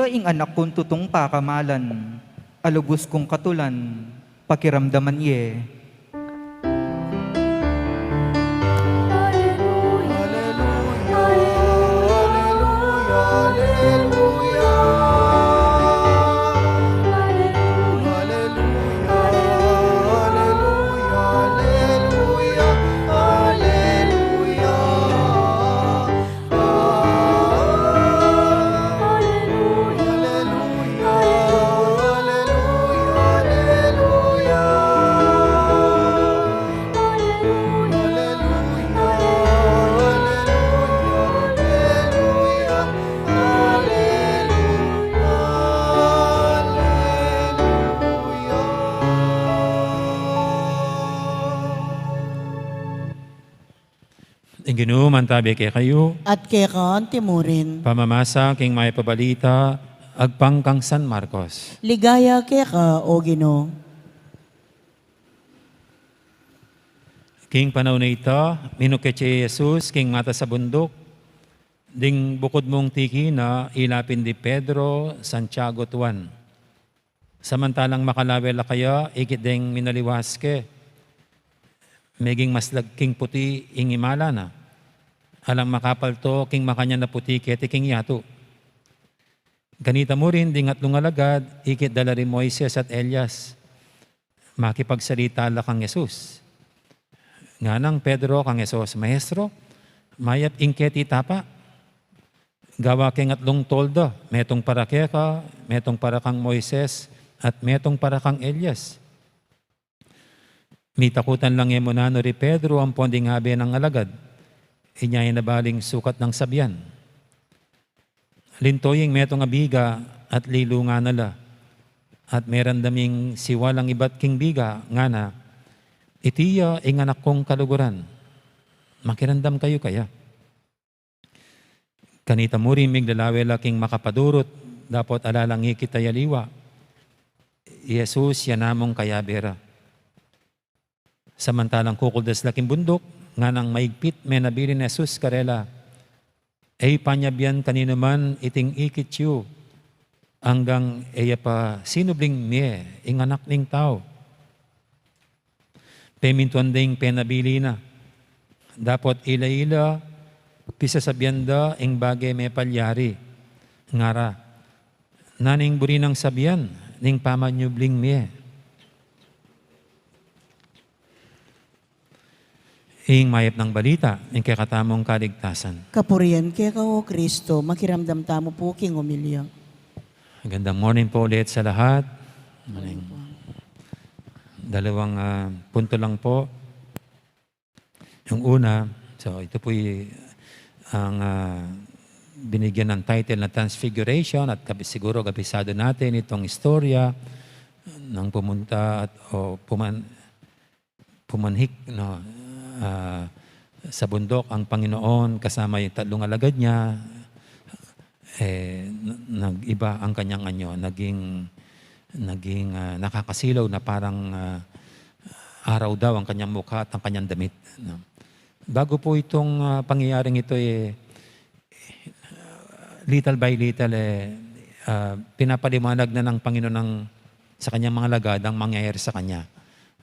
Ing anak kung tutung pakamalan, a lubus kung katulan, pakiramdaman ye. Ing Ginu mantabi kekayu. At keka antimurin. Pamamasa king mayap a balita agpang kang San Marcos. Ligaya keka, O Ginu. King panaun a ita, minukit ya i Jesus king matas a bunduk, ding bukud mung tiki na, ila pin di Pedro, Santiago at Juan. Samantalang makalawe la kaya, ikit deng minaliwas ke, meging maslag king puti ing imala na, alang makapalto king makanyan a puti keti king yatu. Kanita mu rin ding atlung alagad, ikit da la ring Moises at Elias. Makipagsalita la kang Jesus. Nganang Pedro kang Jesus, "Maestro, mayap ing keti tapa. Gawa keng atlung tolda, metung para keka, metung para kang Moises, at metung para kang Elias." Mitakutan lang e mu nanu ri Pedro ampon ding abe nang alagad. Inya e na baling sukat nang sabian. Linto ing metung a biga at lilungan na la. At meramdam ing siwa lang ibat king biga, ngana, "Iti ya ing anak kung kaluguran. Makiramdam kayu kaya." Kanita mu rin miglalawe la king makapadurut, dapot ala lang ikit a aliwa. I Jesus ya namung kayabe ra. Samantalang kukuldas la king bunduk, nganang maigpit menabilin Jesus karela, "E yu panyabian kaninuman iting ikit yu, anggang e ya pa sinubling mie ing Anak ning Tau." Pemintuan da ing penabilin na. Dapot ila-ila, pisasabian da ing bage mepalyari. Ngara, "Nanu ing buri nang sabian ning pamanyubling mie?" Ing mayap nang balita ning kekatamung kaligtasan. Kapurian keka, O Kristo. Makiramdam tamu pu king omilya. Magandang morning po ulit sa lahat. Morning. Dalawang, ah, punto lang po. Yung una, so ito po'y ang, ah, binigyan ng title na Transfiguration at kabi-, siguro kabisado natin itong istorya ng pumunta at, o puman-, pumanhik, no, ah, sa bundok ang Panginoon kasama yung tatlong alagad niya, eh, n-, nag-iba ang kanyang anyo, naging, naging, ah, nakakasilaw na parang, ah, araw daw ang kanyang mukha at ang kanyang damit, no? Bago po itong, ah, pangyayaring ito, eh, little by little, eh, ah, pinapaliwanag na ng Panginoon ng, sa kanyang mga alagad ang mangyayari sa kanya,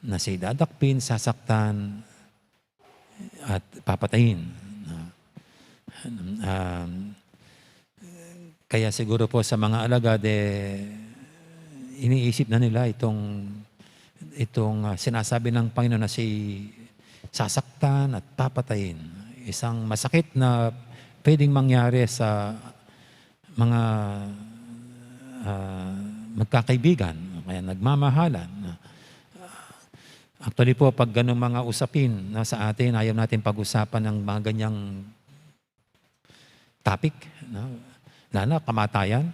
na siya dadakpin, sasaktan, at papatayin, no? Um, kaya siguro po sa mga alagad, eh, iniisip na nila itong, itong, ah, sinasabi ng Panginoon na siya sasaktan at papatayin. Isang masakit na pwedeng mangyari sa mga, ah, magkakaibigan o kaya nagmamahalan. Actually po, pag ganung mga usapin, no, sa atin, ayaw natin pag-usapan ang mga ganyang topic, no? Lalo na kamatayan,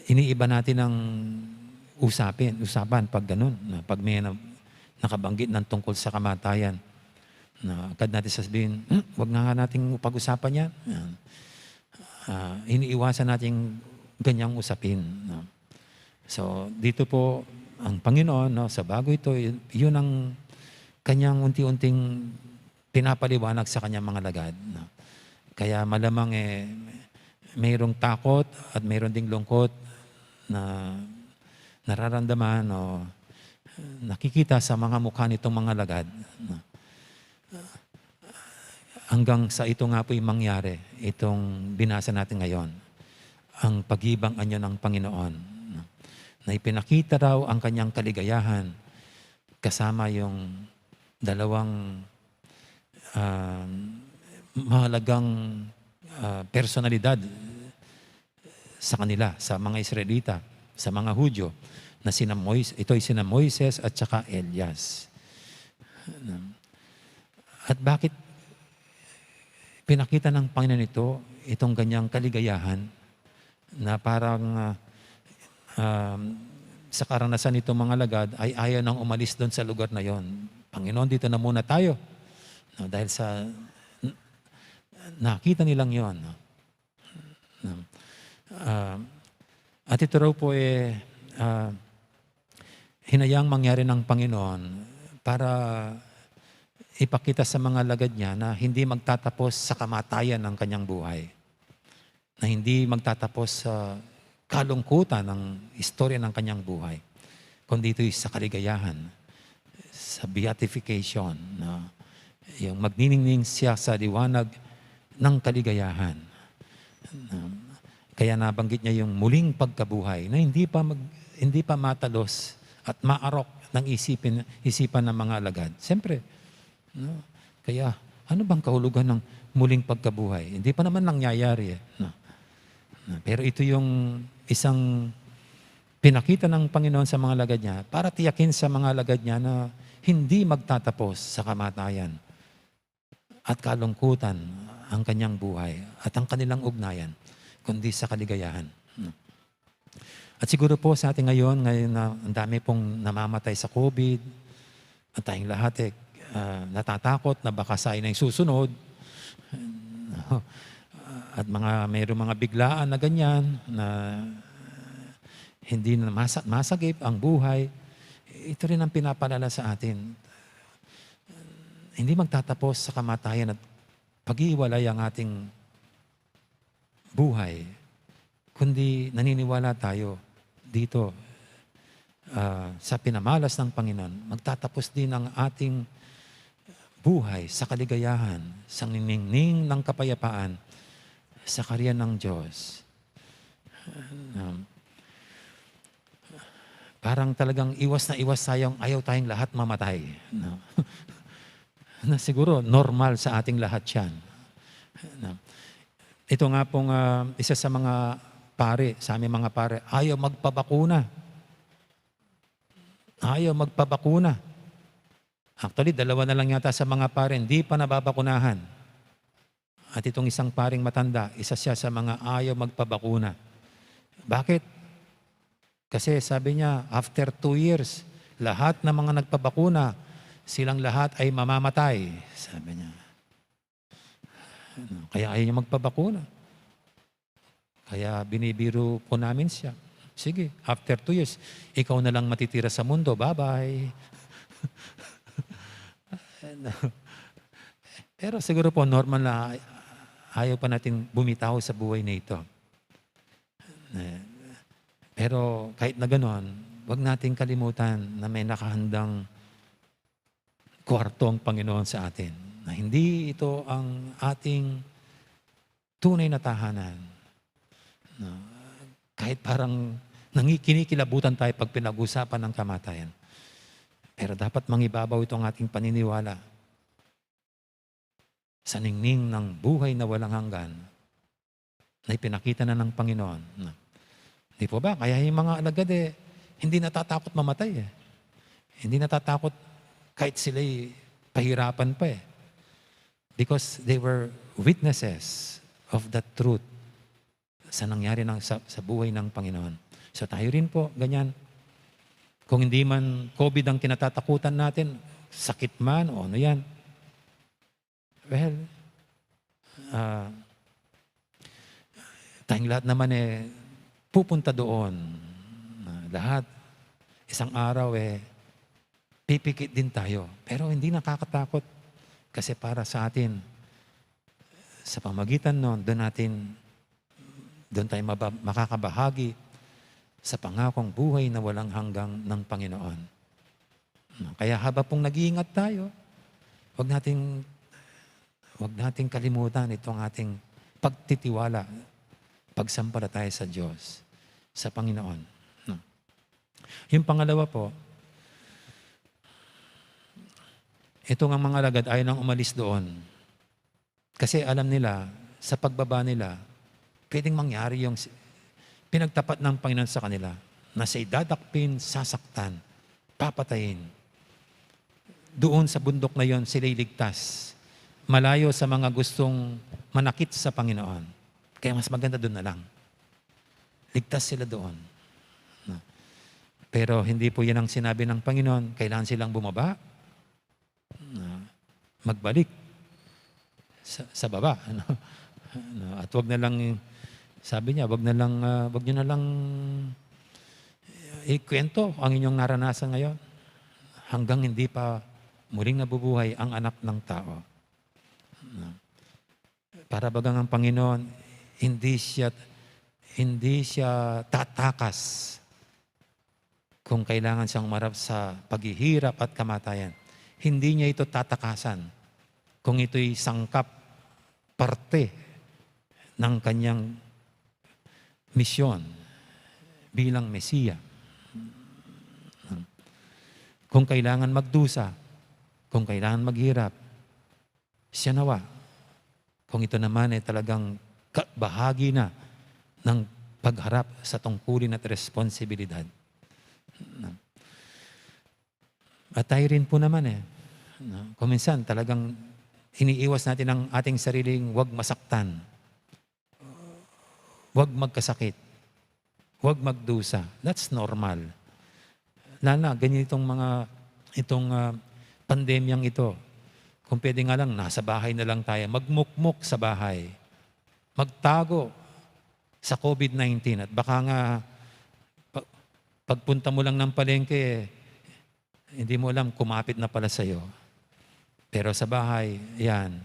iniiba natin ang usapin, usapan pag ganun, no? Pag may na-, nakabanggit ng tungkol sa kamatayan, no? Agad natin sasabihin, "Hmm, wag na nga nating pag-usapan yan." Yan. Ah, iniiwasan natin ganyang usapin, no? So, dito po ang Panginoon, no, sa bago ito, y-, yun ang kanyang unti-unting pinapaliwanag sa kanyang mga alagad, no? Kaya malamang, eh, mayroong takot at mayroon ding lungkot na nararamdaman o nakikita sa mga mukha nitong mga alagad, no? Hanggang sa ito nga po'y mangyari, itong binasa natin ngayon, ang pag-ibig anyo ng Panginoon, no? Na ipinakita raw ang kanyang kaligayahan kasama yung dalawang, ah, mahalagang, ah, personalidad sa kanila, sa mga Israelita, sa mga Hudyo, na sina Mois-, ito ay sina Moises at saka Elias. At bakit pinakita ng Panginoon ito, itong ganyang kaligayahan na parang, ah, um, sa karanasan nitong mga alagad ay ayaw nang umalis doon sa lugar na yon. "Panginoon, dito na muna tayo." No, dahil sa n-, nakita nilang yon, no? No? Ah, at ito raw po, eh, ah, hinayang mangyari ng Panginoon para ipakita sa mga alagad niya na hindi magtatapos sa kamatayan ng kanyang buhay, na hindi magtatapos sa kalungkutan ng istorya ng kanyang buhay, kundi ito'y sa kaligayahan, sa beatification, no? Yung magniningning siya sa liwanag ng kaligayahan. No? Kaya nabanggit niya yung muling pagkabuhay na hindi pa mag-, hindi pa matalos at maarok ng isipin, isipan ng mga alagad. Siyempre, no? Kaya, ano bang kahulugan ng muling pagkabuhay? Hindi pa naman nangyayari, eh, no? No, pero ito yung isang pinakita ng Panginoon sa mga alagad niya para tiyakin sa mga alagad niya na hindi magtatapos sa kamatayan at kalungkutan ang kanyang buhay at ang kanilang ugnayan, kundi sa kaligayahan. At siguro po sa atin ngayon, ngayon na ang dami pong namamatay sa COVID, at tayong lahat, eh, ah, natatakot na baka sa na yung susunod. At mga, mayroong mga biglaan na ganyan na hindi na masa-, masagip ang buhay. Ito rin ang pinapaalala sa atin. Hindi magtatapos sa kamatayan at pag-iiwalay ang ating buhay, kundi naniniwala tayo dito, ah, sa pinamalas ng Panginoon. Magtatapos din ang ating buhay sa kaligayahan, sa niningning ng kapayapaan, sa kaharian ng Diyos. Um, parang talagang iwas na iwas tayong, ayaw tayong lahat mamatay, no? Na siguro normal sa ating lahat yan. No? Ito nga pong, ah, isa sa mga pare, sa aming mga pare, ayaw magpabakuna. Ayaw magpabakuna. Actually, dalawa na lang yata sa mga pare, hindi pa nababakunahan. At itong isang paring matanda, isa siya sa mga ayaw magpabakuna. Bakit? Kasi sabi niya, after two years, lahat ng mga nagpabakuna, silang lahat ay mamamatay, sabi niya. Ano, kaya ayaw niya magpabakuna. Kaya binibiro po namin siya, "Sige, after two years, ikaw na lang matitira sa mundo. Bye-bye." Ano, pero siguro po, normal na ayaw pa natin bumitaw sa buhay na ito. Eh, pero kahit na ganon, wag nating kalimutan na may nakahandang kwarto ang Panginoon sa atin. Na hindi ito ang ating tunay na tahanan. No? Kahit parang nangi-, kinikilabutan tayo pag pinag-usapan ng kamatayan. Pero dapat mangibabaw itong ating paniniwala sa ningning ng buhay na walang hanggan na ipinakita na ng Panginoon. No? Di po ba? Kaya yung mga alagad, eh, hindi natatakot mamatay, eh. Hindi natatakot kahit sila'y pahirapan pa, eh. Because they were witnesses of the truth sa nangyari ng, sa, sa buhay ng Panginoon. So tayo rin po, ganyan. Kung hindi man COVID ang kinatatakutan natin, sakit man o ano yan. Well, ah, tayong lahat naman, eh, pupunta doon. Ah, lahat, isang araw, eh, pipikit din tayo. Pero hindi nakakatakot kasi para sa atin, sa pamagitan nun, doon natin Doon tayo maba-, makakabahagi sa pangakong buhay na walang hanggan ng Panginoon. Kaya habang pong nag-iingat tayo, wag nating, wag nating kalimutan itong ating pagtitiwala, pagsampalataya sa Diyos, sa Panginoon. No? Yung pangalawa po, itong ang mga alagad ayaw nang umalis doon. Kasi alam nila, sa pagbaba nila, pwedeng mangyari yung si-, pinagtapat ng Panginoon sa kanila, na siya'y dadakpin, sasaktan, papatayin. Doon sa bundok na yon, sila'y ligtas. Malayo sa mga gustong manakit sa Panginoon. Kaya mas maganda doon na lang. Ligtas sila doon. No? Pero hindi po yan ang sinabi ng Panginoon. Kailangan silang bumaba, no, magbalik sa, sa baba, ano? No, at wag na lang, sabi niya, wag na lang, ah, wag niyo na lang ikwento ang inyong naranasan ngayon hanggang hindi pa muling nabubuhay ang Anak ng Tao. No? Para bagang ang Panginoon, hindi siya, hindi siya tatakas kung kailangan siyang umarap sa paghihirap at kamatayan. Hindi niya ito tatakasan kung ito'y sangkap, parte ng kanyang misyon bilang Mesiya. Kung kailangan magdusa, kung kailangan maghirap, siya nawa. Kung ito naman ay talagang ka-, bahagi na ng pagharap sa tungkulin at responsibilidad. At tayo rin po naman eh. No? Kung minsan talagang iniiwas natin ang ating sariling wag masaktan, wag magkasakit, wag magdusa. That's normal. Lalo na ganyan itong mga, itong, ah, pandemyang ito. Kung pwede nga lang, nasa bahay na lang tayo. Magmukmok sa bahay. Magtago sa COVID nineteen. At baka nga, pa-, pagpunta mo lang ng palengke, hindi mo alam, kumapit na pala sa'yo. Pero sa bahay, yan.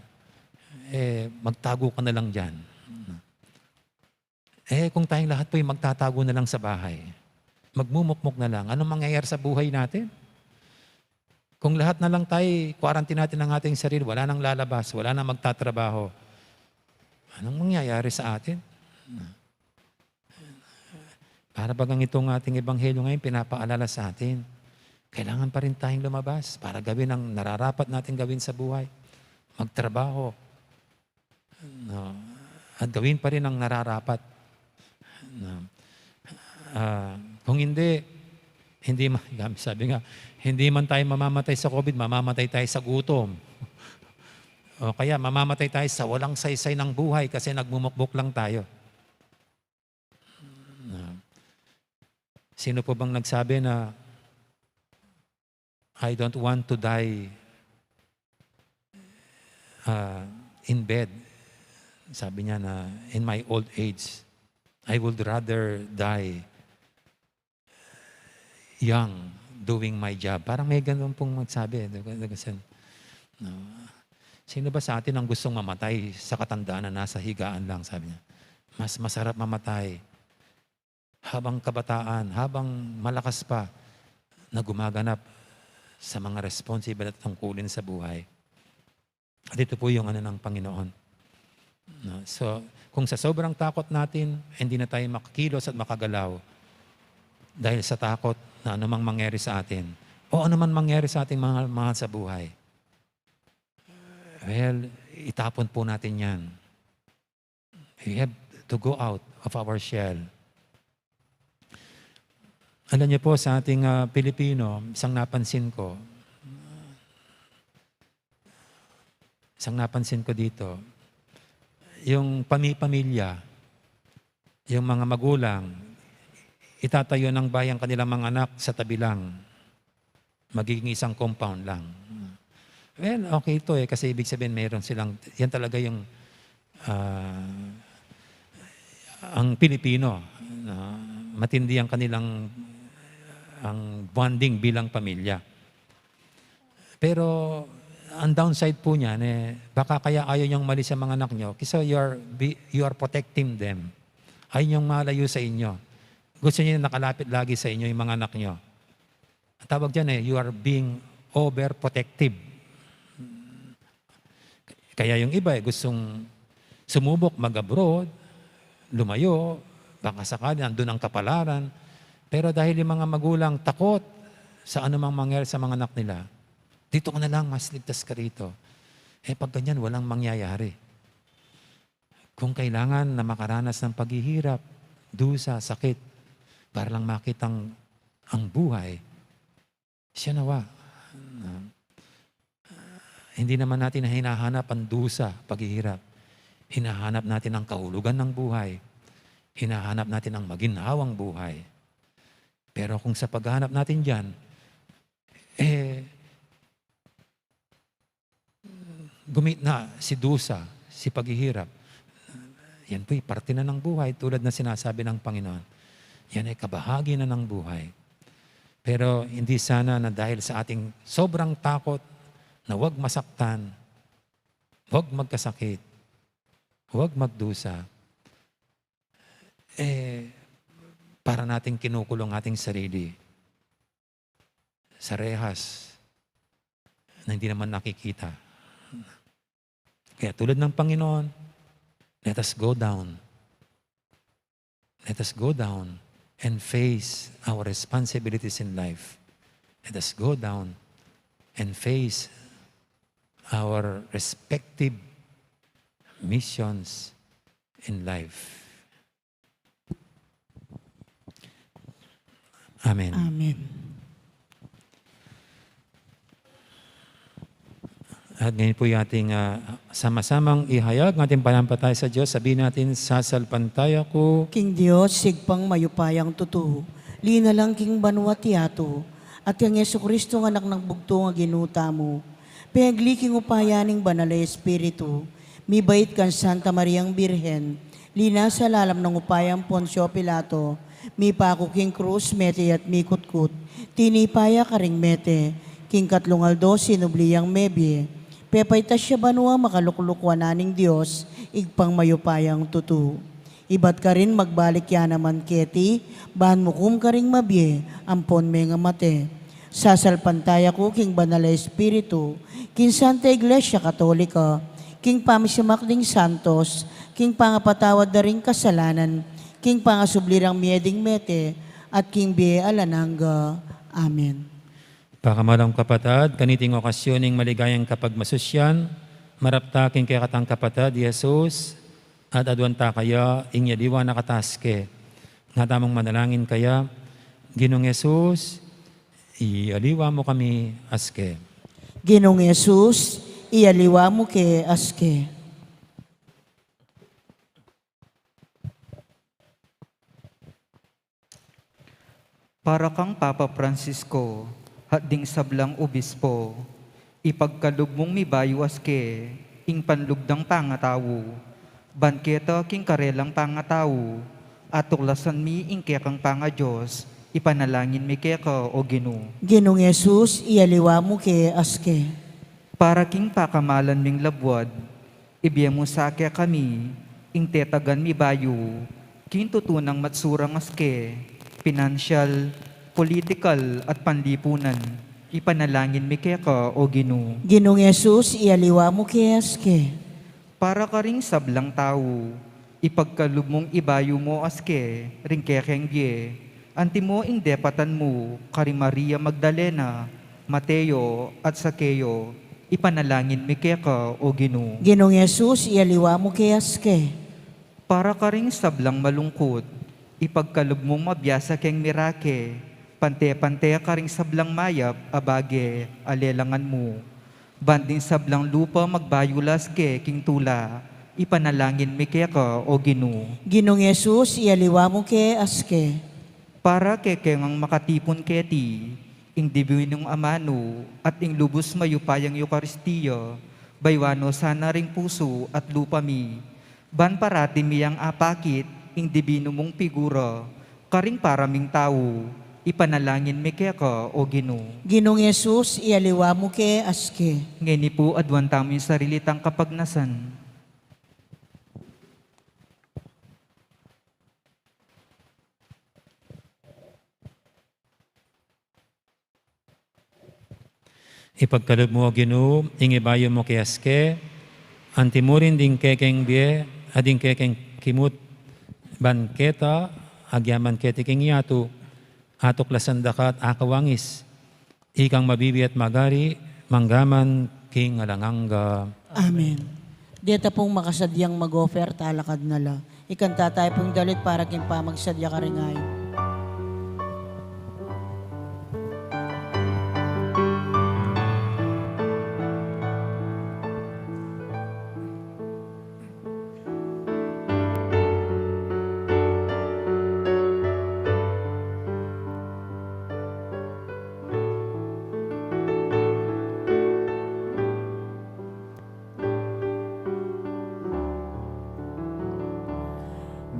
Eh, magtago ka na lang dyan. Eh, kung tayong lahat po'y magtatago na lang sa bahay, magmumukmok na lang, anong mangyayari sa buhay natin? Kung lahat na lang tayo, quarantine natin ang ating sarili, wala nang lalabas, wala nang magtatrabaho, anong mangyayari sa atin? Para bagang itong ating ebanghelyo ngayon, pinapaalala sa atin, kailangan pa rin tayong lumabas para gawin ang nararapat natin gawin sa buhay. Magtrabaho. No? At gawin pa rin ang nararapat. No? Ah, kung hindi, hindi ma-, sabi nga, hindi man tayo mamamatay sa COVID, mamamatay tayo sa gutom. O kaya mamamatay tayo sa walang saysay ng buhay kasi nagmumukbok lang tayo. Ah, sino po bang nagsabi na, "I don't want to die, ah, in bed"? Sabi niya na, "In my old age, I would rather die young, doing my job." Parang may ganun pong magsabi. No? Sino ba sa atin ang gustong mamatay sa katandaan na nasa higaan lang, sabi niya? Mas masarap mamatay habang kabataan, habang malakas pa, na gumaganap sa mga responsibilidad at tungkulin sa buhay. At ito po yung ano ng Panginoon. No? So, kung sa sobrang takot natin, hindi na tayo makakilos at makagalaw dahil sa takot na anumang mangyari sa atin o anuman mangyari sa ating mga mahal sa buhay, well, itapon po natin yan. We have to go out of our shell. Alam niyo po, sa ating, ah, Pilipino, isang napansin ko, isang napansin ko dito, yung pami-pamilya, yung mga magulang, itatayo ng bahay ang kanilang mga anak sa tabi lang. Magiging isang compound lang. Well, okay ito eh, kasi ibig sabihin mayroon silang, yan talaga yung, ah, ang Pilipino, no? Matindi ang kanilang, ang bonding bilang pamilya. Pero ang downside po niyan, eh, baka kaya ayaw niyong umalis ang mga anak niyo, kasi you are, be-, you are protecting them. Ayaw niyong malayo sa inyo. Gusto niya nakalapit lagi sa inyo yung mga anak niyo. Ang tawag diyan eh, you are being overprotective. Kaya yung iba eh, gustong sumubok, mag-abroad, lumayo, baka sakali nandun ang kapalaran. Pero dahil yung mga magulang takot sa anumang mangyari sa mga anak nila, "Dito ka na lang, mas ligtas ka rito." Eh, pag ganyan, walang mangyayari. Kung kailangan na makaranas ng paghihirap, dusa, sakit, para lang makitang ang buhay, siya nawa. Ah, hindi naman natin hinahanap ang dusa, paghihirap. Hinahanap natin ang kahulugan ng buhay. Hinahanap natin ang maginhawang buhay. Pero kung sa paghahanap natin diyan, eh, gumit na si dusa, si paghihirap. Yan po'y parte na ng buhay, tulad na sinasabi ng Panginoon. Yan ay kabahagi na ng buhay. Pero hindi sana na dahil sa ating sobrang takot na huwag masaktan, huwag magkasakit, huwag magdusa, eh, para nating kinukulong ating sarili sa rehas na hindi naman nakikita. Kaya tulad ng Panginoon, let us go down. Let us go down and face our responsibilities in life. Let us go down and face our respective missions in life. Amen. Amen. At ngayon po yung ating, ah, sama-samang ihayag ng ating pananampalataya sa Diyos. Sabihin natin, "Sasalpantaya ku king Dios, Ibpang mayupayang tutu, linalang king banua't yatu, at kang Jesucristo, Anak nang bugtung a Ginu tamu, pengagli king upaya ning Banal a Espiritu, mibait kang Santa Mariang Birhen, linasa lalam nang upaya nang Poncio Pilato, mipaku king krus, mete at mikutkut, tinipa ya karing mete, king katlung aldo sinubli yang mebie, pepaitas ya banua, makalukluk wanan ning Dios, Ibpang mayupayang tutu. Ibat karin magbalik ya naman keti, ban mukum karing mabie ampon mengamate. Sasalpantaya ku king Banal a Espiritu, king Santa Iglesia Katolika, king pamisimak ding santos, king pangapatawad da ring kasalanan, king pangasubli rang mie ding mete, at king bie alang angga. Amen." Pakamalang kapatad, kaniting okasyon ning maligayang kapagmasusyan, marap ta king kekatang kapatad, i Jesus, at aduan ta kaya ing aliwa na kata aske. Nga tamung manalangin kaya, Ginung Jesus, ialiwa mu kami aske. Ginung Jesus, ialiwa mu ke aske. Para kang Papa Francisco, at ding sablang obispo, ipagkalub mung mibayu aske ing panlub dang pangatau, ban keta king karelang pangatau, atuklasan mi ing kekang pangadios, ipanalangin mi keka, o Ginu. Ginung Jesus, ialiwa mu ke aske. Para king pakamalan ming labuad, ibie mu sa kekami ing tetagan mi bayu king tutunang matsurang aske, pinansyal, politikal, at panlipunan. Ipanalangin mi keka, o Ginu. Ginung Jesus, ialiwa mu ke aske. Para karing sablang tau, ipagkalub mung ibayu mu aske ring kekeng bie, antimo ing depatan mu kari Maria Magdalena, Mateo, at Sakeo, ipanalangin mi keka, o Ginu. Ginung Jesus, ialiwa mu ke aske. Para karing sablang malungkut, ipagkalub mung mabiasa keng mirake, pante-pante karing sablang mayap a bage a lelangan mu. Ban ding sablang lupa magbayu la aske king tula, ipanalangin mi keka, o Ginu. Ginung Jesus, ialiwa mu ke aske. Para kekeng makatipun keti, ing dibinung amanu at ing lubus mayupayang Eukaristia, bayuan no sana ring pusu at lupa mi. Ban parati mi yang apakit ing dibinu mung figura karing para ming tau, ipanalangin mi keka, o Ginu. Ginung Jesus, ialiwa mu ke aske. Ngeni pu, aduan tamu ing sarili tang kapagnasan. Ipagkalub mu, O Ginu, ing ibayu mu kaya sike, anti murin ding kekeng bie, at ding kekeng kimut, ban keta, agyaman keti king yatu, atuklasan da ka at akawangis. Ikang mabibie at magari, mangga man king alang angga. Amen. Deta pung makasadyang mag-offer, talakad na la. Ikanta tayu pung dalit para king pamagsadya karing ain.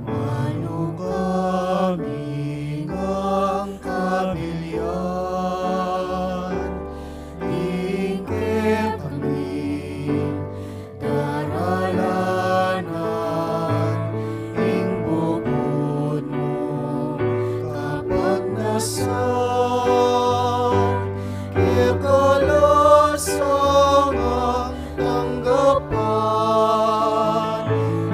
Manu kami ngang kabilian, ing kekami daralanan, ing bukut mu kapagnasan, kekalasan ngang tanggapan,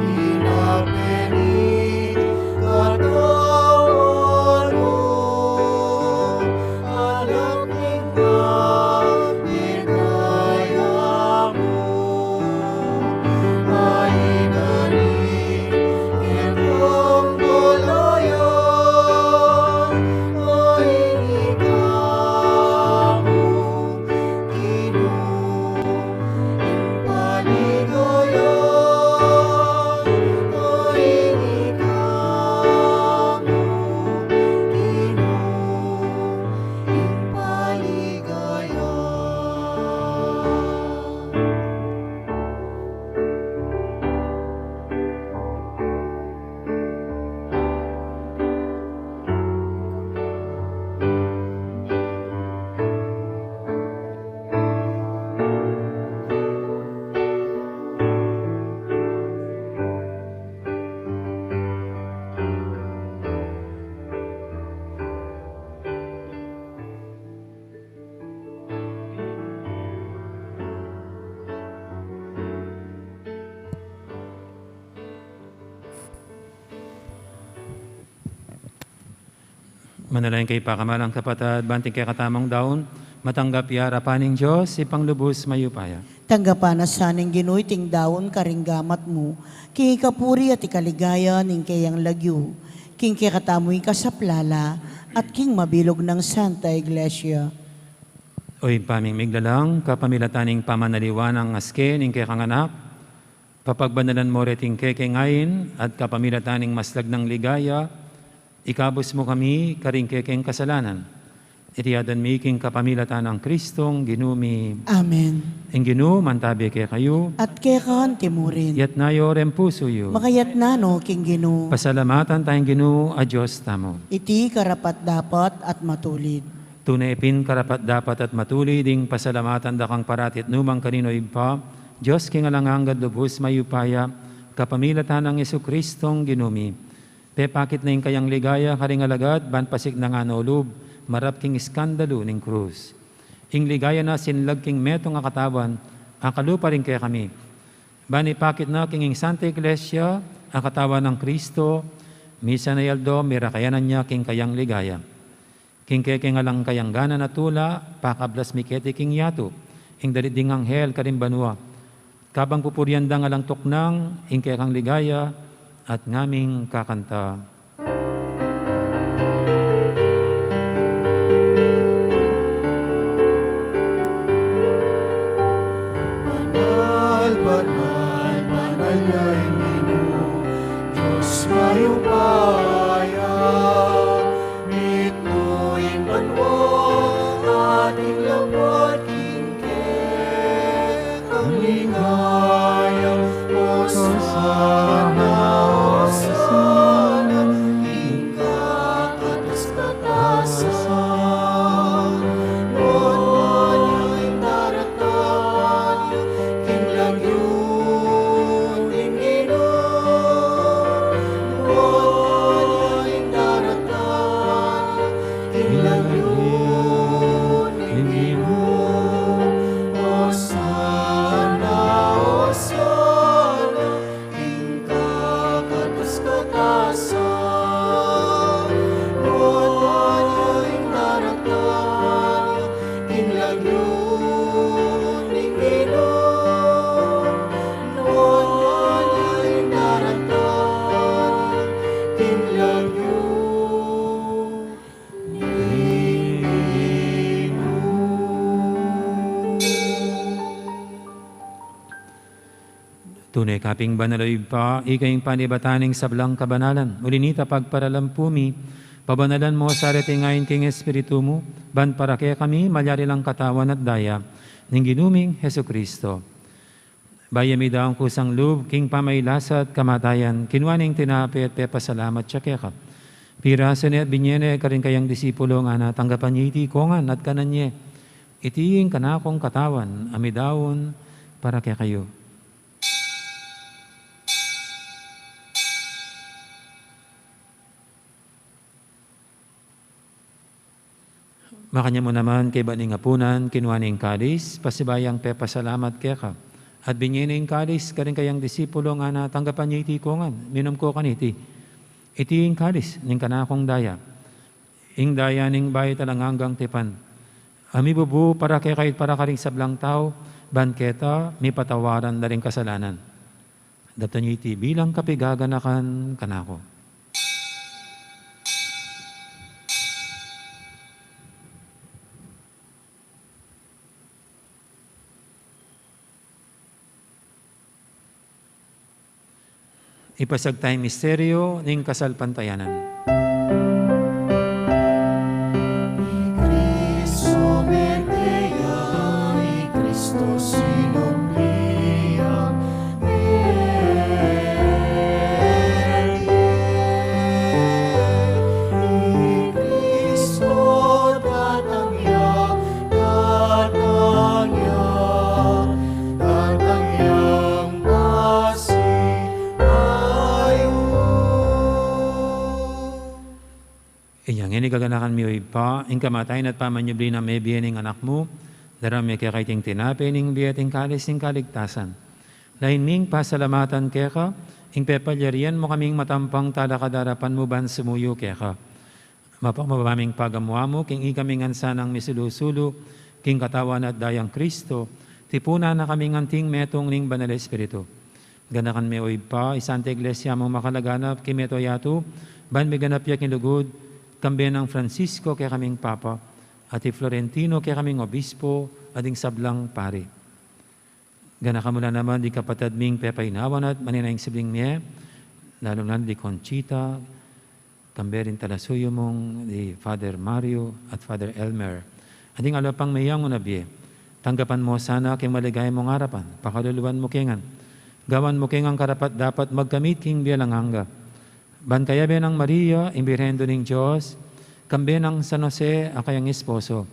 ina peni katawan mu, anak ning ligaya mu, aina ni ketang dalayan, aini kamu, Ginu, ing paligaya, aini kamu, Ginu, ing paligaya. Manalangin kayu pakamalan kung kapatad, ban iting kekatamung daun matanggap ya arapan ning Dios, Ibpang lubus mayupaya. Tanggapan na sa ning Ginu iting daun karing gamat mu, king ikapuri at ikaligaya ning keyang lagyu, king kekatamung ikasaplala, at king mabilug nang Santa Iglesia. O Ibpa ming miglalang, kapamilatan ning pamanaliwan nang aske ning kekang Anak, papagbanalan mu reting kekeng ain, at kapamilatan ning maslagnang ligaya, ikabus mu kami karing kekeng kasalanan. Iti adwan mi king kapamilatan nang Kristong Ginu mi. Amen. Ing Ginu mantabi kekayu. At keka anti murin. Yatna yu reng pusu yu. Makayatna no king Ginu. Pasalamatan taya ing Ginu a Dios tamu. Iti karapat-dapat at matulid. Tune pin karapat-dapat at matulid ing pasalamatan da kang parati at nukarin man, O Ibpa, Dios king alang angga at lubus mayupaya, kapamilatan nang Jesukristong Ginu mi. Pepakit na ing kayang ligaya karing alagad, ban pasiknangan no lub marap king iskandalu ning krus. Ing ligaya na sinlag king metung a katawan, akalupa rin kekami. Ban ipakit na king ing Santa Iglesia a katawan nang Kristo, misan a aldo mirakayanan ya king kayang ligaya. King kekeng alang kayangganan a tula, pakablas mi keti king yatu, ing dalit ding anghel karing banua. Kabang pupurian dang alang tuknang ing kekang ligaya, at ngaming kakanta. Banal, banal, banal ya ing Ginu, Dios mayupaya. Mitmu ing banua at ing labuad king kekang ligaya. Hosana, Hosana, Tune ka pin banal, o Ibpa, ika ing panibatan ning sablang kabanalan. Uli na nita, pagparalan pu mi, pabanalan mu sa reting ain king Espiritu mu, ban para kekami malyari lang katawan at daya ning Ginu ming Jesucristo. Bayu ya midaun kusang lub king pamagkasakit at kamatayan, kinua ne ing tinape at pepasalamat ya keka, pirasu ne at binye ne karing kayang disipulo, ngana, tanggapan ye iti kongan at kanan ye. Iti ing kanakung katawan a midaun para kekayu. Makanyan mu naman, kaybat ning apunan, kinua ne ing kalis, pasibayu yang pepasalamat keka, at binye ne ing kalis karing kayang disipulo, ngana, tanggapan ye iti kongan, minum ko kaniti. Iti ing kalis ning kanakung daya, ing daya ning bayu at alang anggang tipan, a mibubu para kekayu at para karing sablang tau, ban keta mipatawaran la ring kasalanan. Daptan ye iti bilang kapaganakan kanaku. Ipasiag taya ing misteryu ning kasalpantayanan. I Cristo mete ya, i Cristo sinubli ya, mete ya. I Cristo datang ya, datang ya, datang yang pasibayu. Inya ngeni, gaganakan mi, o Ibpa, ing kamatayan at pamanyubli nang mebie ning Anak mu, daraun mi keka iting tinape ning bie at ing kalis ning kaligtasan. Lain ming pasalamatan keka ing pepalyarian mu kaming matampang talakad king arapan mu ban sumuyu keka. Mapamaba ming pagamu-amu king ikami ngan sanang misulu-sulu king katawan at dayang Cristo, tipunan na kaming anting metung ning Banal Espiritu. Ganakan me, o Ibpa, ing Santa Iglesia mung makalaganap king mabilug a yatu, ban miganap ya king lugud, kambe nang Francisco kekaming Papa, at i Florentino kekaming Obispo, at ding sablang pari. Ganakan mu la naman ding kapatad ming pepainawan at manenaya ing sibling mie, lalu na di Conchita, kambe ring talasuyu mung di Father Mario at Father Elmer. At ding ala pang meyangu na bie, tanggapan mu sana king maligaya mung arapan, pakaluluan mu ke ngan. Gawan mu ke ngan karapat-dapat magkamit king bie alang angga. Ban kayabe nang Maria, ing Birhen Indu ning Dios, kambe nang San Jose, a kayang esposo,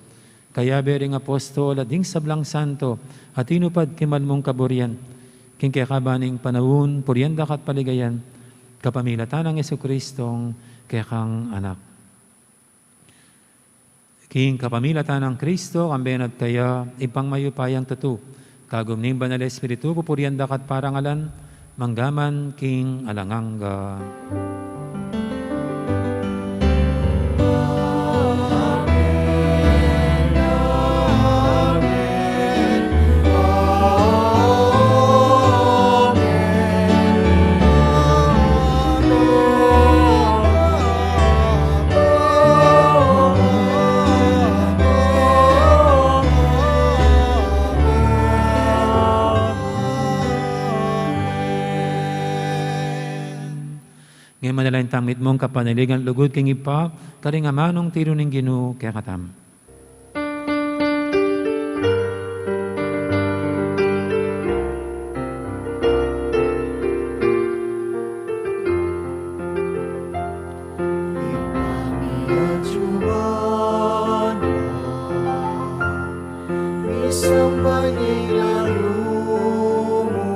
kayabe ring apostol at ding sablang santo a tinupad king mal mung kaburian, king kekaban ning panaun, purian da ka at paligayan, kapamilatan nang Jesucristong kekang Anak. King kapamilatan nang Cristo, kambe na at kaya, Ibpang mayupayang tutu, kagum ning Banal Espiritu, pupurian da ka at parangalan, mangga man king alang angga. Ngeni manalangin tang mitmung kapanaligan lugud king Ibpa, karing amanung tiru ning Ginu kekatamu. Misamban ya ing lagyu mu,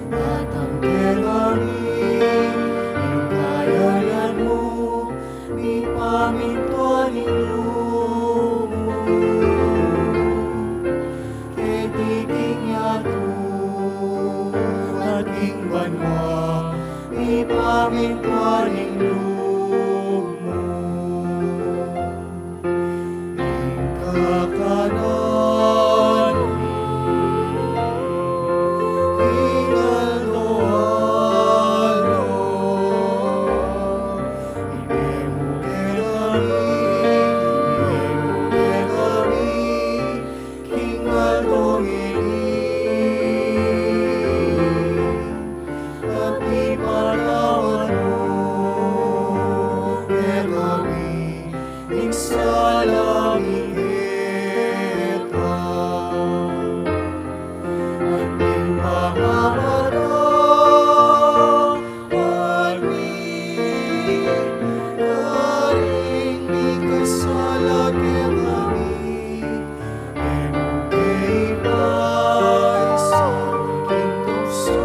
datang kekami ing kayarian mu, mipamintuan ing lub mu keti king yatu at king banua, mipamintuan ing lub mu. Ing kakanan Ing sala mi keta, at ing pamamatawan mi, karing mikasala kekami, e mu ke ipaisag king tuksu,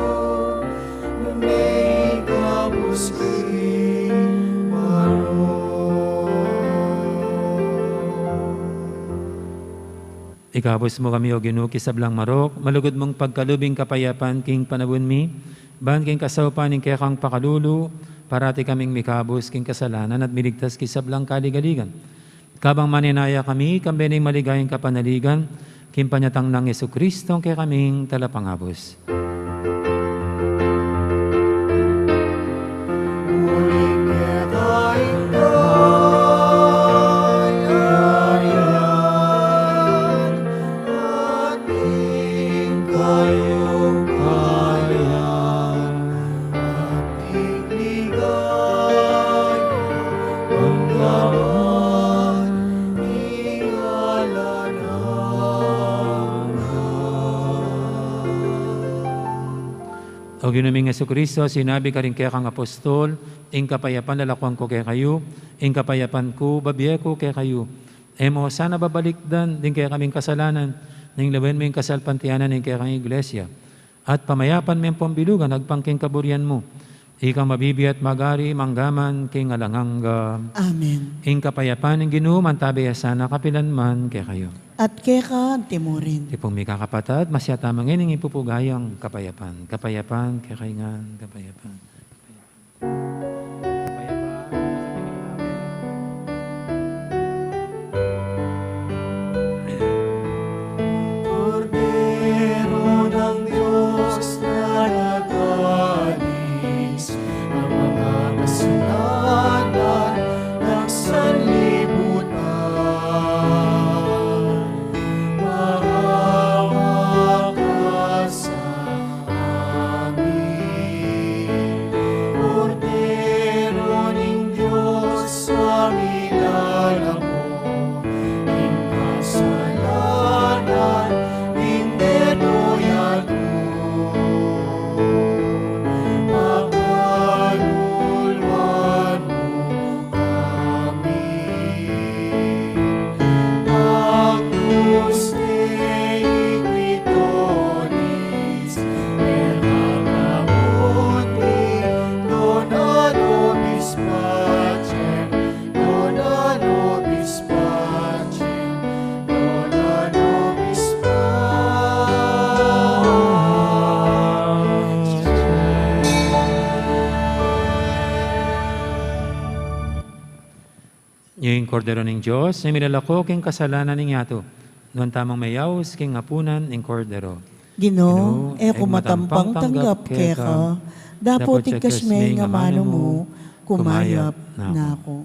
nune ikabus kami king marok. Ikabus mu kami, O Ginu, king sablang marok, malugud mung pagkalub ing kapayapan king panaun mi, ban king kasaupan ning kekang pakalulu, parati kaming mikabus king kasalanan at miligtas king sablang kaligaligan. Kabang manenaya kami, kambe ning maligayang kapanaligan, king panyatang nang Jesucristo, a kekaming Talapangabus. Uling keta ing kayarian, at ing kayupayan, at ing ligaya, mangga man king alang angga. O Ginu ming Jesucristo, sinabi mu karing kekang apostol, ing kapayapan lalakuan ku kekayu, ing kapayapan ku bibie ku kekayu. E mu sana babalikdan ding kekaming kasalanan, nune lawen mu ing kasalpantayanan ning kekang Iglesia. At pamayapan me ampong bilugan agpang king kaburian mu. Ikang mabibie at magari mangga man king alang angga. Amen. Ing kapayapan ning Ginu mantabe ya sana kapilan man kekayu. At keka anti mu rin. Tipung mikakapatad, masiat tamu ngeni ing ipupugayang kapayapan. Kapayapan kekayu ngan, kapayapan. Kordero ng Diyos na nag-alis ng mga kasalanan ng sanlibutan. Maawa ka sa amin. Kordero ning Diyos, a milalako king kasalanan ning meto yatu. Pakaluluan mu kami. Agnus Dei qui doliis, et dona nobis pacem, dona nobis pacem, dona nobis pacem. Ing Kordero ning Dios, a milalako king kasalanan ning yatu. Nuan tamung meyaus king apunan ning Kordero. Ginu, e ku matampang tanggap keka, dapot igkas me ing amanu mu, kumayap na ku.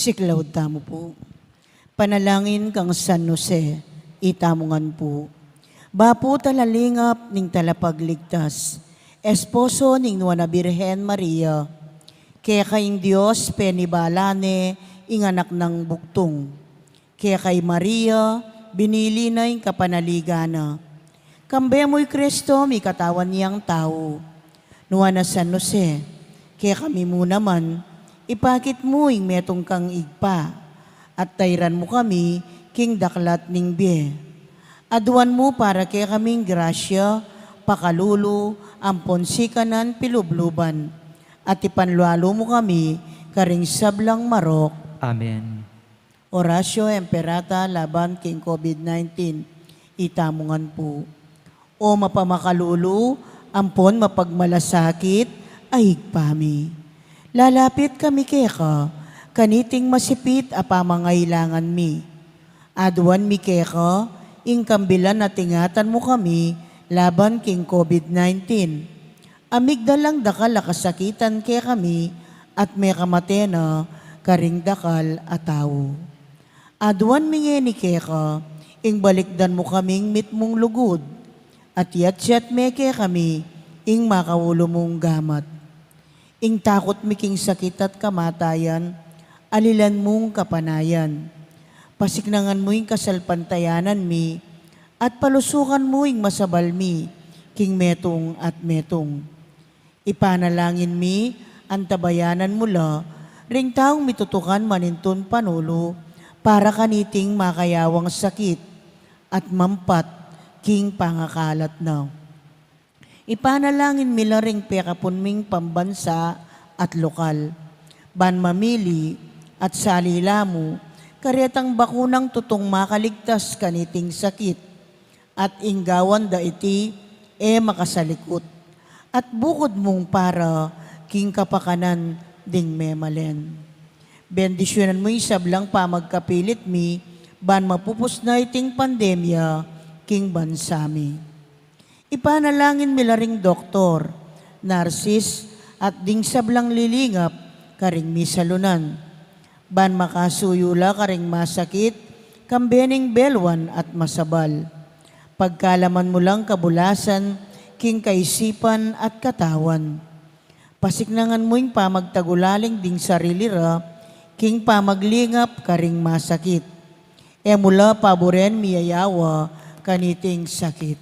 Siklaud tamu pu. Panalangin kang San Jose, itamu ngan pu. Bapu talalingap ning talapagligtas, esposo ning Nuan a Birhen Maria, keka ing Dios penibala ne ing anak nang bugtung. Keka i Maria, binili na ing kapanaligan na. Kambe mu i Kristo, mikatawan yang tau. Nuan a San Jose, kekami mu naman, ipakit mu ing metung kang Ibpa, at tairan mu kami king daklat ning bie. Aduan mu para kekaming grasya, pakalulu, ampon sikanan pilubluban, at ipanlualu mu kami karing sablang marok. Amen. Oratio Imperata laban king COVID nineteen, itamu ngan pu. O mapamakalulu ampon mapagmalasakit a Ibpa mi, lalapit kami keka kaniting masipit a pamangailangan mi. Aduan mi keka ing kambilan at ingatan mu kami laban king COVID nineteen. A migdalang dakal a kasakitan kekami at mekamate na karing dakal a tau. Aduan mi ngeni keka ing balikdan mu kaming mitmung lugud, at iyatyat me kekami ing makaulu mung gamat. Ing takut mi king sakit at kamatayan, alilan mung kapanayan. Pasiknangan mu ing kasalpantayanan mi, at palusukan mu ing masabal mi king metung at metung. Ipanalangin mi, antabayanan mu la ring taung mitutukan manintun panulu para kaniting makayawang sakit at mampat king pangakalat na. Ipanalangin mi la ring pekapun ming pambansa at lokal, ban mamili at salila mu karetang bakunang tutung makaligtas kaniting sakit, at ing gawan da iti e makasalikut, at bukud mung para king kapakanan ding memalen. Bendisyunan mu ing sablang pamagkapilit mi ban mapupus na iting pandemya king bansa mi. Ipanalangin mi la ring doktor, narsis, at ding sablang lilingap karing misalunan, ban makasuyu la karing masakit, kambe ning beluan at masabal. Pagkalaman mu lang kabulasan king kaisipan at katawan. Pasiknangan mu ing pamagtagulaling ding sarili ra king pamaglingap karing masakit. E mu la paburen miyayawa kaniting sakit.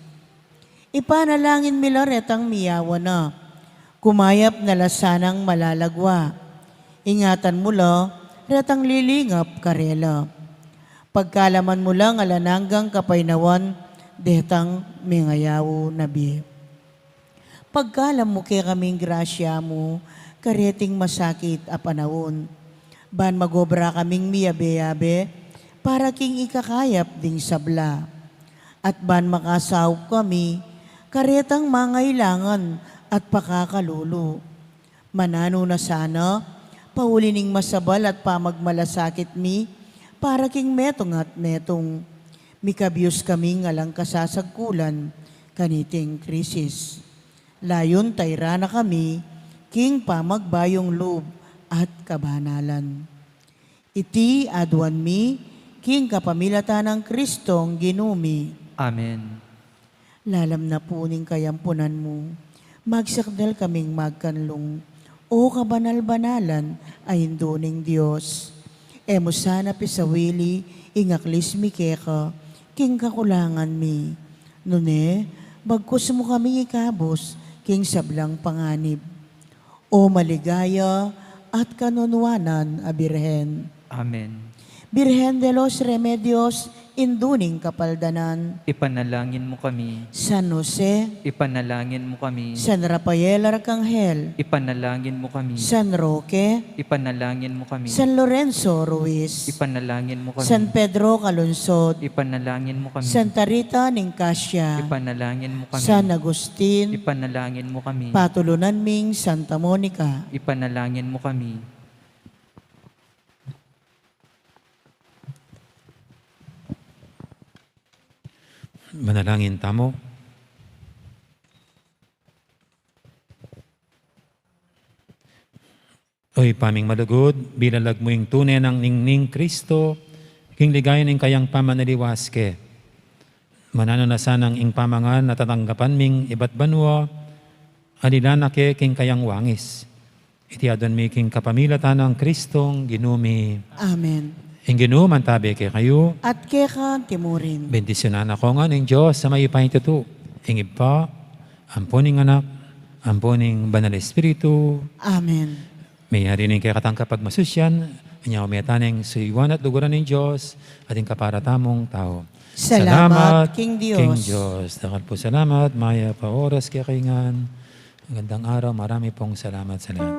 Ipanalangin mi la retang miyawa na, kumayap na la sanang malalagwa. Ingatan mu la retang lilingap karela. Pagkalaman mu lang alang anggang kapaynawan detang mengayaw na bie. Pagkalam mu kekaming grasya mu kareting masakit a panaun, ban magobra kaming miyabe-yabe para king ikakayap ding sabla, at ban makasaup kami karetang mangailangan at pakakalulu. Mananu na sana, pauli ning masabal at pamagmalasakit mi para king metung at metung. Mikabius kaming alang kasasagkulan kaniting krisis. Layun tayran na kami king pamagbayung lub at kabanalan. Iti aduan mi king kapamilatan nang Kristong Ginu mi. Amen. Lalam na pu ning kayampunan mu, magsakdal kaming magkanlung, O kabanal-banalan a Indu ning Dios. E mu sana pisawili ing aklis mi keka king kakulangan mi. Nune, bagkus mu kaming ikabus king sablang panganib. O maligaya at kanunuanan a Birhen. Amen. Birhen de los Remedios, Indu ning Kapaldanan. Ipanalangin mu kami. San Jose. Ipanalangin mu kami. San Rafael Arcangel. Ipanalangin mu kami. San Roque. Ipanalangin mu kami. San Lorenzo Ruiz. Ipanalangin mu kami. San Pedro Calungsod. Ipanalangin mu kami. Santa Rita ning Cascia. Ipanalangin mu kami. San Agustin. Ipanalangin mu kami. Patulunan ming Santa Monica. Ipanalangin mu kami. Manalangin tamu. O Ibpa ming malugud, bilalag mu ing tune nang ningning Kristo, king ligaya ning kayang pamanaliwas ke. Mananu na sanang ing pamangan a tatanggapan ming ibat banua, alila na ke king kayang wangis. Iti adwan mi king kapamilatan nang Kristong Ginu mi. Amen. Ing Ginu mantabe kekayu. At keka mu rin. Bendisyunan na ko ngan ning Dios a mayupayang tutu, ing Ibpa, ampo ning Anak, ampo ning Banal Espiritu. Amen. Meyari ning kekatang kapagmasusyan, anya ume tane ing suyuan at luguran ning Dios, at ing kapara tamung tau. Salamat king Dios. King Dios. Dakal pung salamat, mayap a oras kekayu ngan. Magandang araw, marami pong salamat sa lahat.